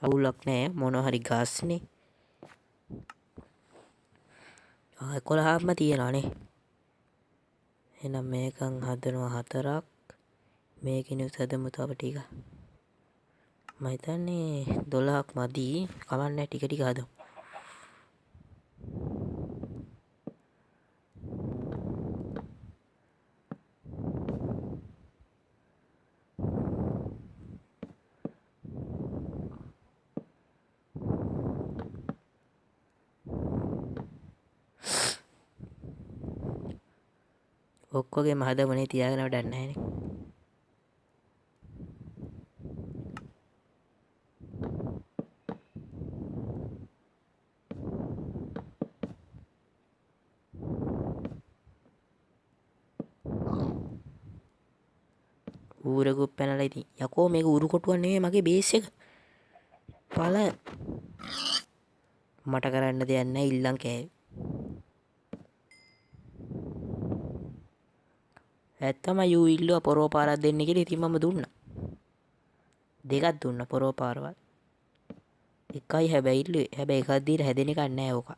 අවුලක් නෑ, මොනවා හරි ගස්නේ. 11ක්ම තියෙනවානේ. එහෙනම් මේකන් හදනවා 4ක්. මේකිනුත් හදමු තව ටිකක්. මම හිතන්නේ 12ක් මදි. කමක් නෑ, ටික ටික හදමු. ඔක්කොගේම හදමුනේ, තියාගෙන වැඩක් නැහැනේ. ඌරකුත් පැනලා ඉතින්. යකෝ මේක ඌරු කොටුවක් නෙමෙයි මගේ බේස් එක. පළ මට කරන්න දෙයක් නැහැ, ඉල්ලන් කෑවේ. ඇත්තම you ඉල්ලුවා පොරව පාරක් දෙන්න කියලා. ඉතින් මම දුන්නා. දෙකක් දුන්නා පොරව පාරවල්. එකයි හැබැයි ඉල්ලුවේ. හැබැයි එකක් දීලා හැදෙන එකක් නෑ ඕක.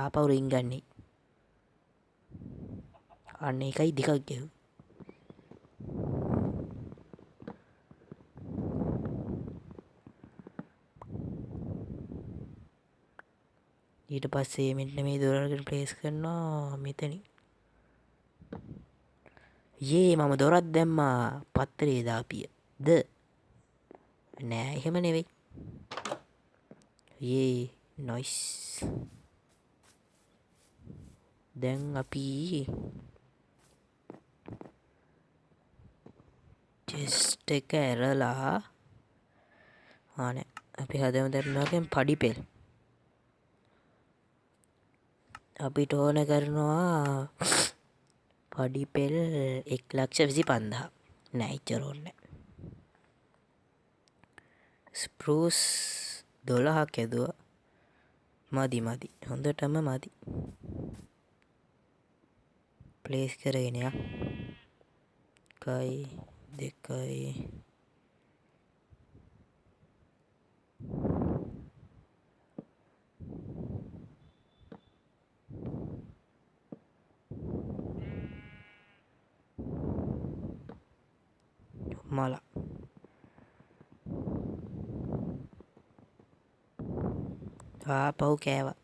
ආපහු රින්ගන්නේ. අන්න එකයි දෙකක් ගැහුවේ. ඊට පස්සේ මෙන්න මේ දොර අරගෙන ප්ලේස් කරනවා මෙතනින්. යේ මම දොරක් දැම්මා පත්තරේ දාපිය. ද නෑ එහෙම නෙවෙයි. යේ නයිස්. දැන් අපි චෙස්ට් එක ඇරලා නෑ අපි හදමු දැන් මේකෙන් පඩි පෙල්. අපිට ඕන කරනවා පඩි පෙල් එක් ලක්ෂ විසි පන්දහ. නෑ එච්චර ඕනේ නෑ. ස්ප්‍රූස් 12ක් ඇදුවා. මදි මදි හොඳටම මදි. ප්ලේස් කරගෙන යන්න. 1යි 2යි මල. ආපහු කෑවා.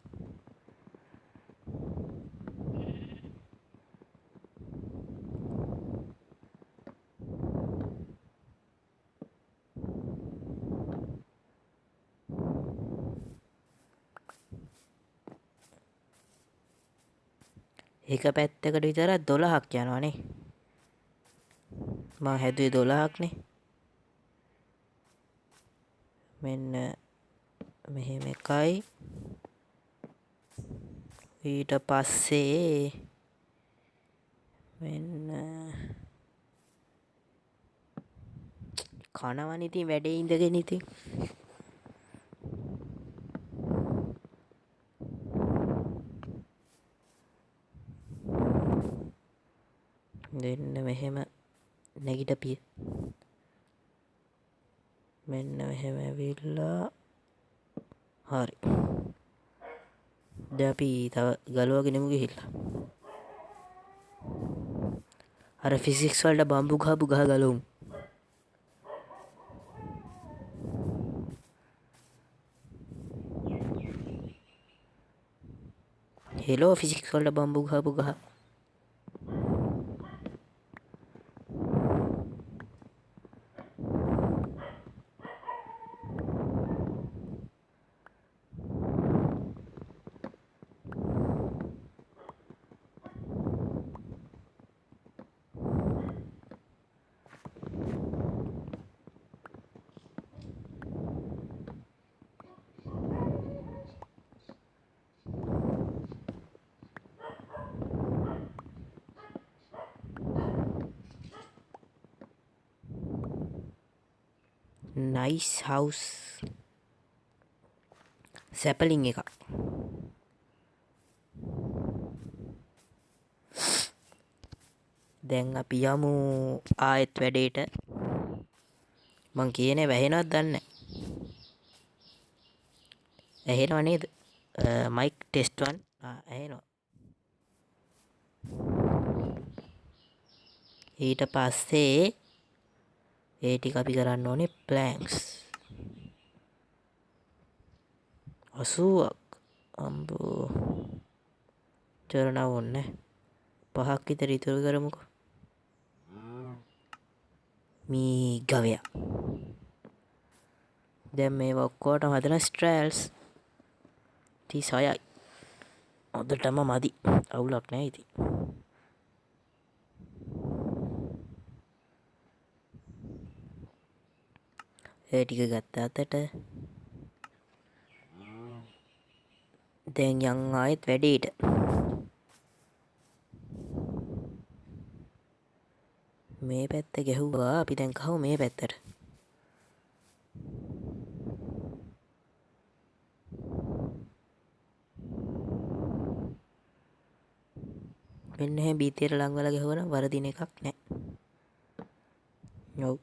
එක පැත්තකට විතර 12ක් යනවනේ. මං හැදුවේ 12ක්නේ. මෙන්න මෙහෙම එකයි. ඊට පස්සේ මෙන්න කනවනේ ඉතින් වැඩේ ඉඳගෙන ඉතින්. දෙන්න මෙහෙම නැගිටපිය. මෙන්න මෙහෙම ඇවිල්ලා හරි. දැන් අපි තව ගලවගෙන එමු ගිහිල්ලා. අර ෆිසික්ස් වලට බම්බු ගහපු ගහ ගලවමු. හෙලෝ ෆිසික්ස් වලට බම්බු ගහපු ගහ. නයිස් හවුස් සැපලින් එකක්. දැන් අපි යමු ආයෙත් වැඩේට. මං කියන්නේ වැහෙනවද දන්නේ නැහැ. ඇහෙනව නේද? Mike test 1. ඇහෙනවා. ඊට පස්සේ ඒ ටික අපි කරන්න ඕනේ ප්ලැන්ක්ස් 80ක්. අම්බෝ චරණ ඕනේ 5ක් විතර ඉතුරු කරමුකෝ. මේ ගවයා දැන් මේවා ඔක්කොටම හදන ස්ට්‍රෑල්ස් 36යි. හොඳටම මදි. අවුලක් නෑ ඉතින්. ඒ ටික ගත්ත අතට දැන් යන් ආයෙත් වැඩේට. මේ පැත්ත ගැහුවා. අපි දැන් කහමු මේ පැත්තට. මෙන්න එහෙම බීතියට ලං වෙලා ගැහුවනම් වරදින එකක් නෑ. ඔව්.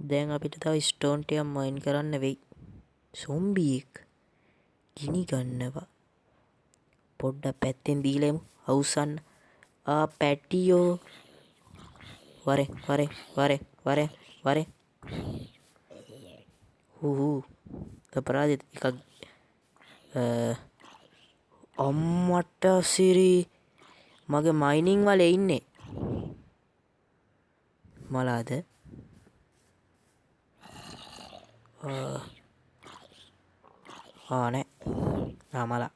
දැන් අපිට තව ස්ටෝන් ටිකක් මයින් කරන්න වෙයි. සොම්බියෙක් ගිනි ගන්නවා. පොඩ්ඩක් පැත්තෙන් දීලා එමු. අවුස්සන්න. ආ පැටියෝ. වරේ වරේ වරේ වරේ වරේ. හූ හූ. අපරාධෙ එකක්. අම්මට සිරි මගේ මයිනින් වල ඉන්නේ. මලාද? ආ නෑ. ආ මලා.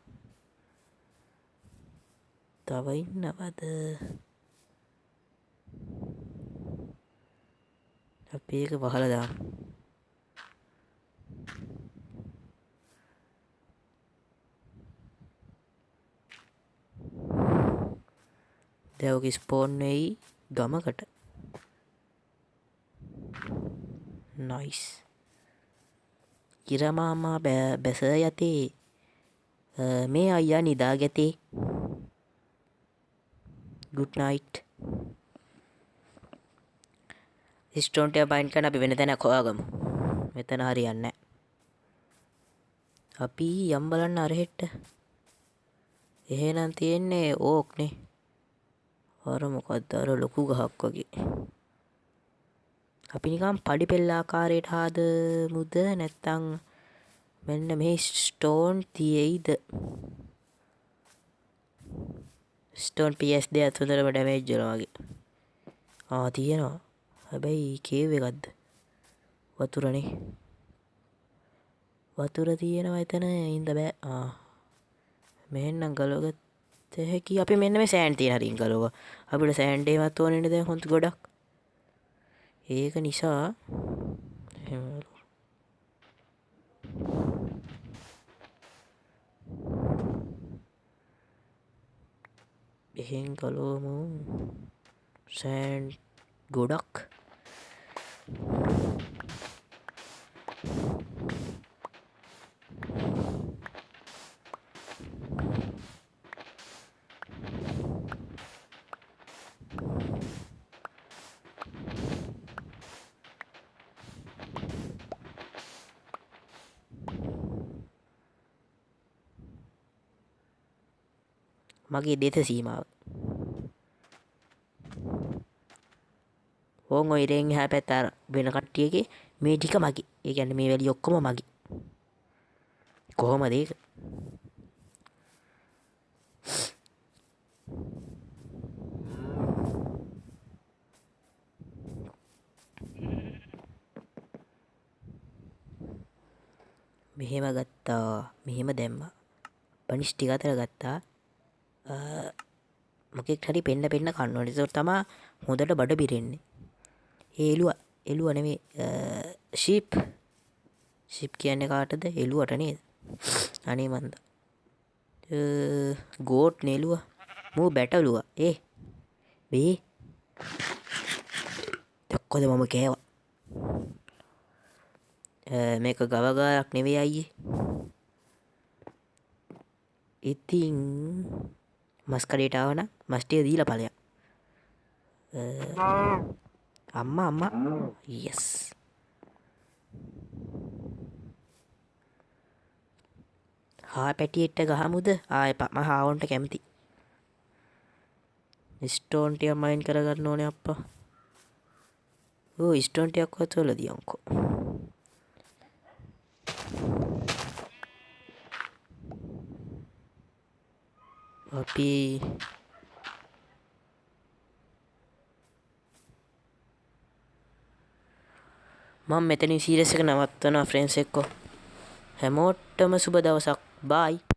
තව ඉන්නවද? අපි ඒක වහලා දාමු. දැන් ඔක ස්පෝන් වෙයි ගමකට. නයිස්. ඉරමාමා බැස යතේ. මේ අයියා නිදා ගැතේ. Good night. Stone ටික බයින් කරන අපි වෙන තැනක් හොයාගමු. මෙතන හරියන්නේ නැහැ. අපි යම් බලන්න අර හෙට්ට. එහෙනම් තියෙන්නේ ඕක් නේ. අර මොකද්ද අර ලොකු ගහක් වගේ. අපි නිකන් පඩි පෙළ ආකාරයට හදමුද නැත්තම් මෙන්න මේ ස්ටෝන් තියෙයිද? ස්ටෝන් PS දෙකත් හොඳටම ඩැමේජ් වෙනවා වගේ. ආ තියෙනවා. හැබැයි කේව් එකක්ද? වතුරනේ. වතුර තියෙනවා එතන ඉඳ බෑ. ආ මෙහෙන්නම් ගලවගත්ත හැකි. අපි මෙන්න මේ සෑන්ඩ් තියෙන හරින් ගලවුවා. අපිට සෑන්ඩ් එහෙමත් ඕනේ නේද දැන් හොඳ ගොඩක්. ඒක නිසා එහෙම එහෙන් ගලවමු සෑන්ඩ් ගොඩක්. මගේ දෙත සීමාව. ඕන් ඔය ඉරෙන් එහා පැත්ත අර වෙන කට්ටියගේ මේ ටික මගේ. ඒ කියන්නේ මේ වැලි ඔක්කොම මගේ. කොහොමද ඒක? මෙහෙම ගත්තා, මෙහෙම දැම්මා. බනිස් ටික අතර ගත්තා. මොකෙක් හරි පෙන්න පෙන්න කන්න ඕනේ. ඒතකොට තමා හොඳට බඩ පිරෙන්නේ. ඒ එළුව නෙමෙයි, ෂීප්. ෂීප් කියන්නේ කාටද? එළුවට නේද? අනේ මන්ද. ගෝට් නේ එළුව. මූ බැටළුවා. ඒ මේ දැක්කද මම කෑවා. මේක ගවගාරක් නෙවෙයි අයියේ. ඉතින් මස් කඩේට ආවනම් මස් ටික දීලා ඵලයක්. අම්මා අම්මා යස්. හා පැටියෙක්ට ගහමුද? ආ එපා, මම හාවොන්ට කැමති. ස්ටෝන් ටික මයින් කරගන්න ඕනේ අප්පා. ඕ ස්ටෝන් ටිකක් වත් වල දියන්කෝ. අපි මම මෙතනින් සීරීස් එක නවත්තනවා ෆ්‍රෙන්ඩ්ස් එක්ක. හැමෝටම සුබ දවසක්. බයි.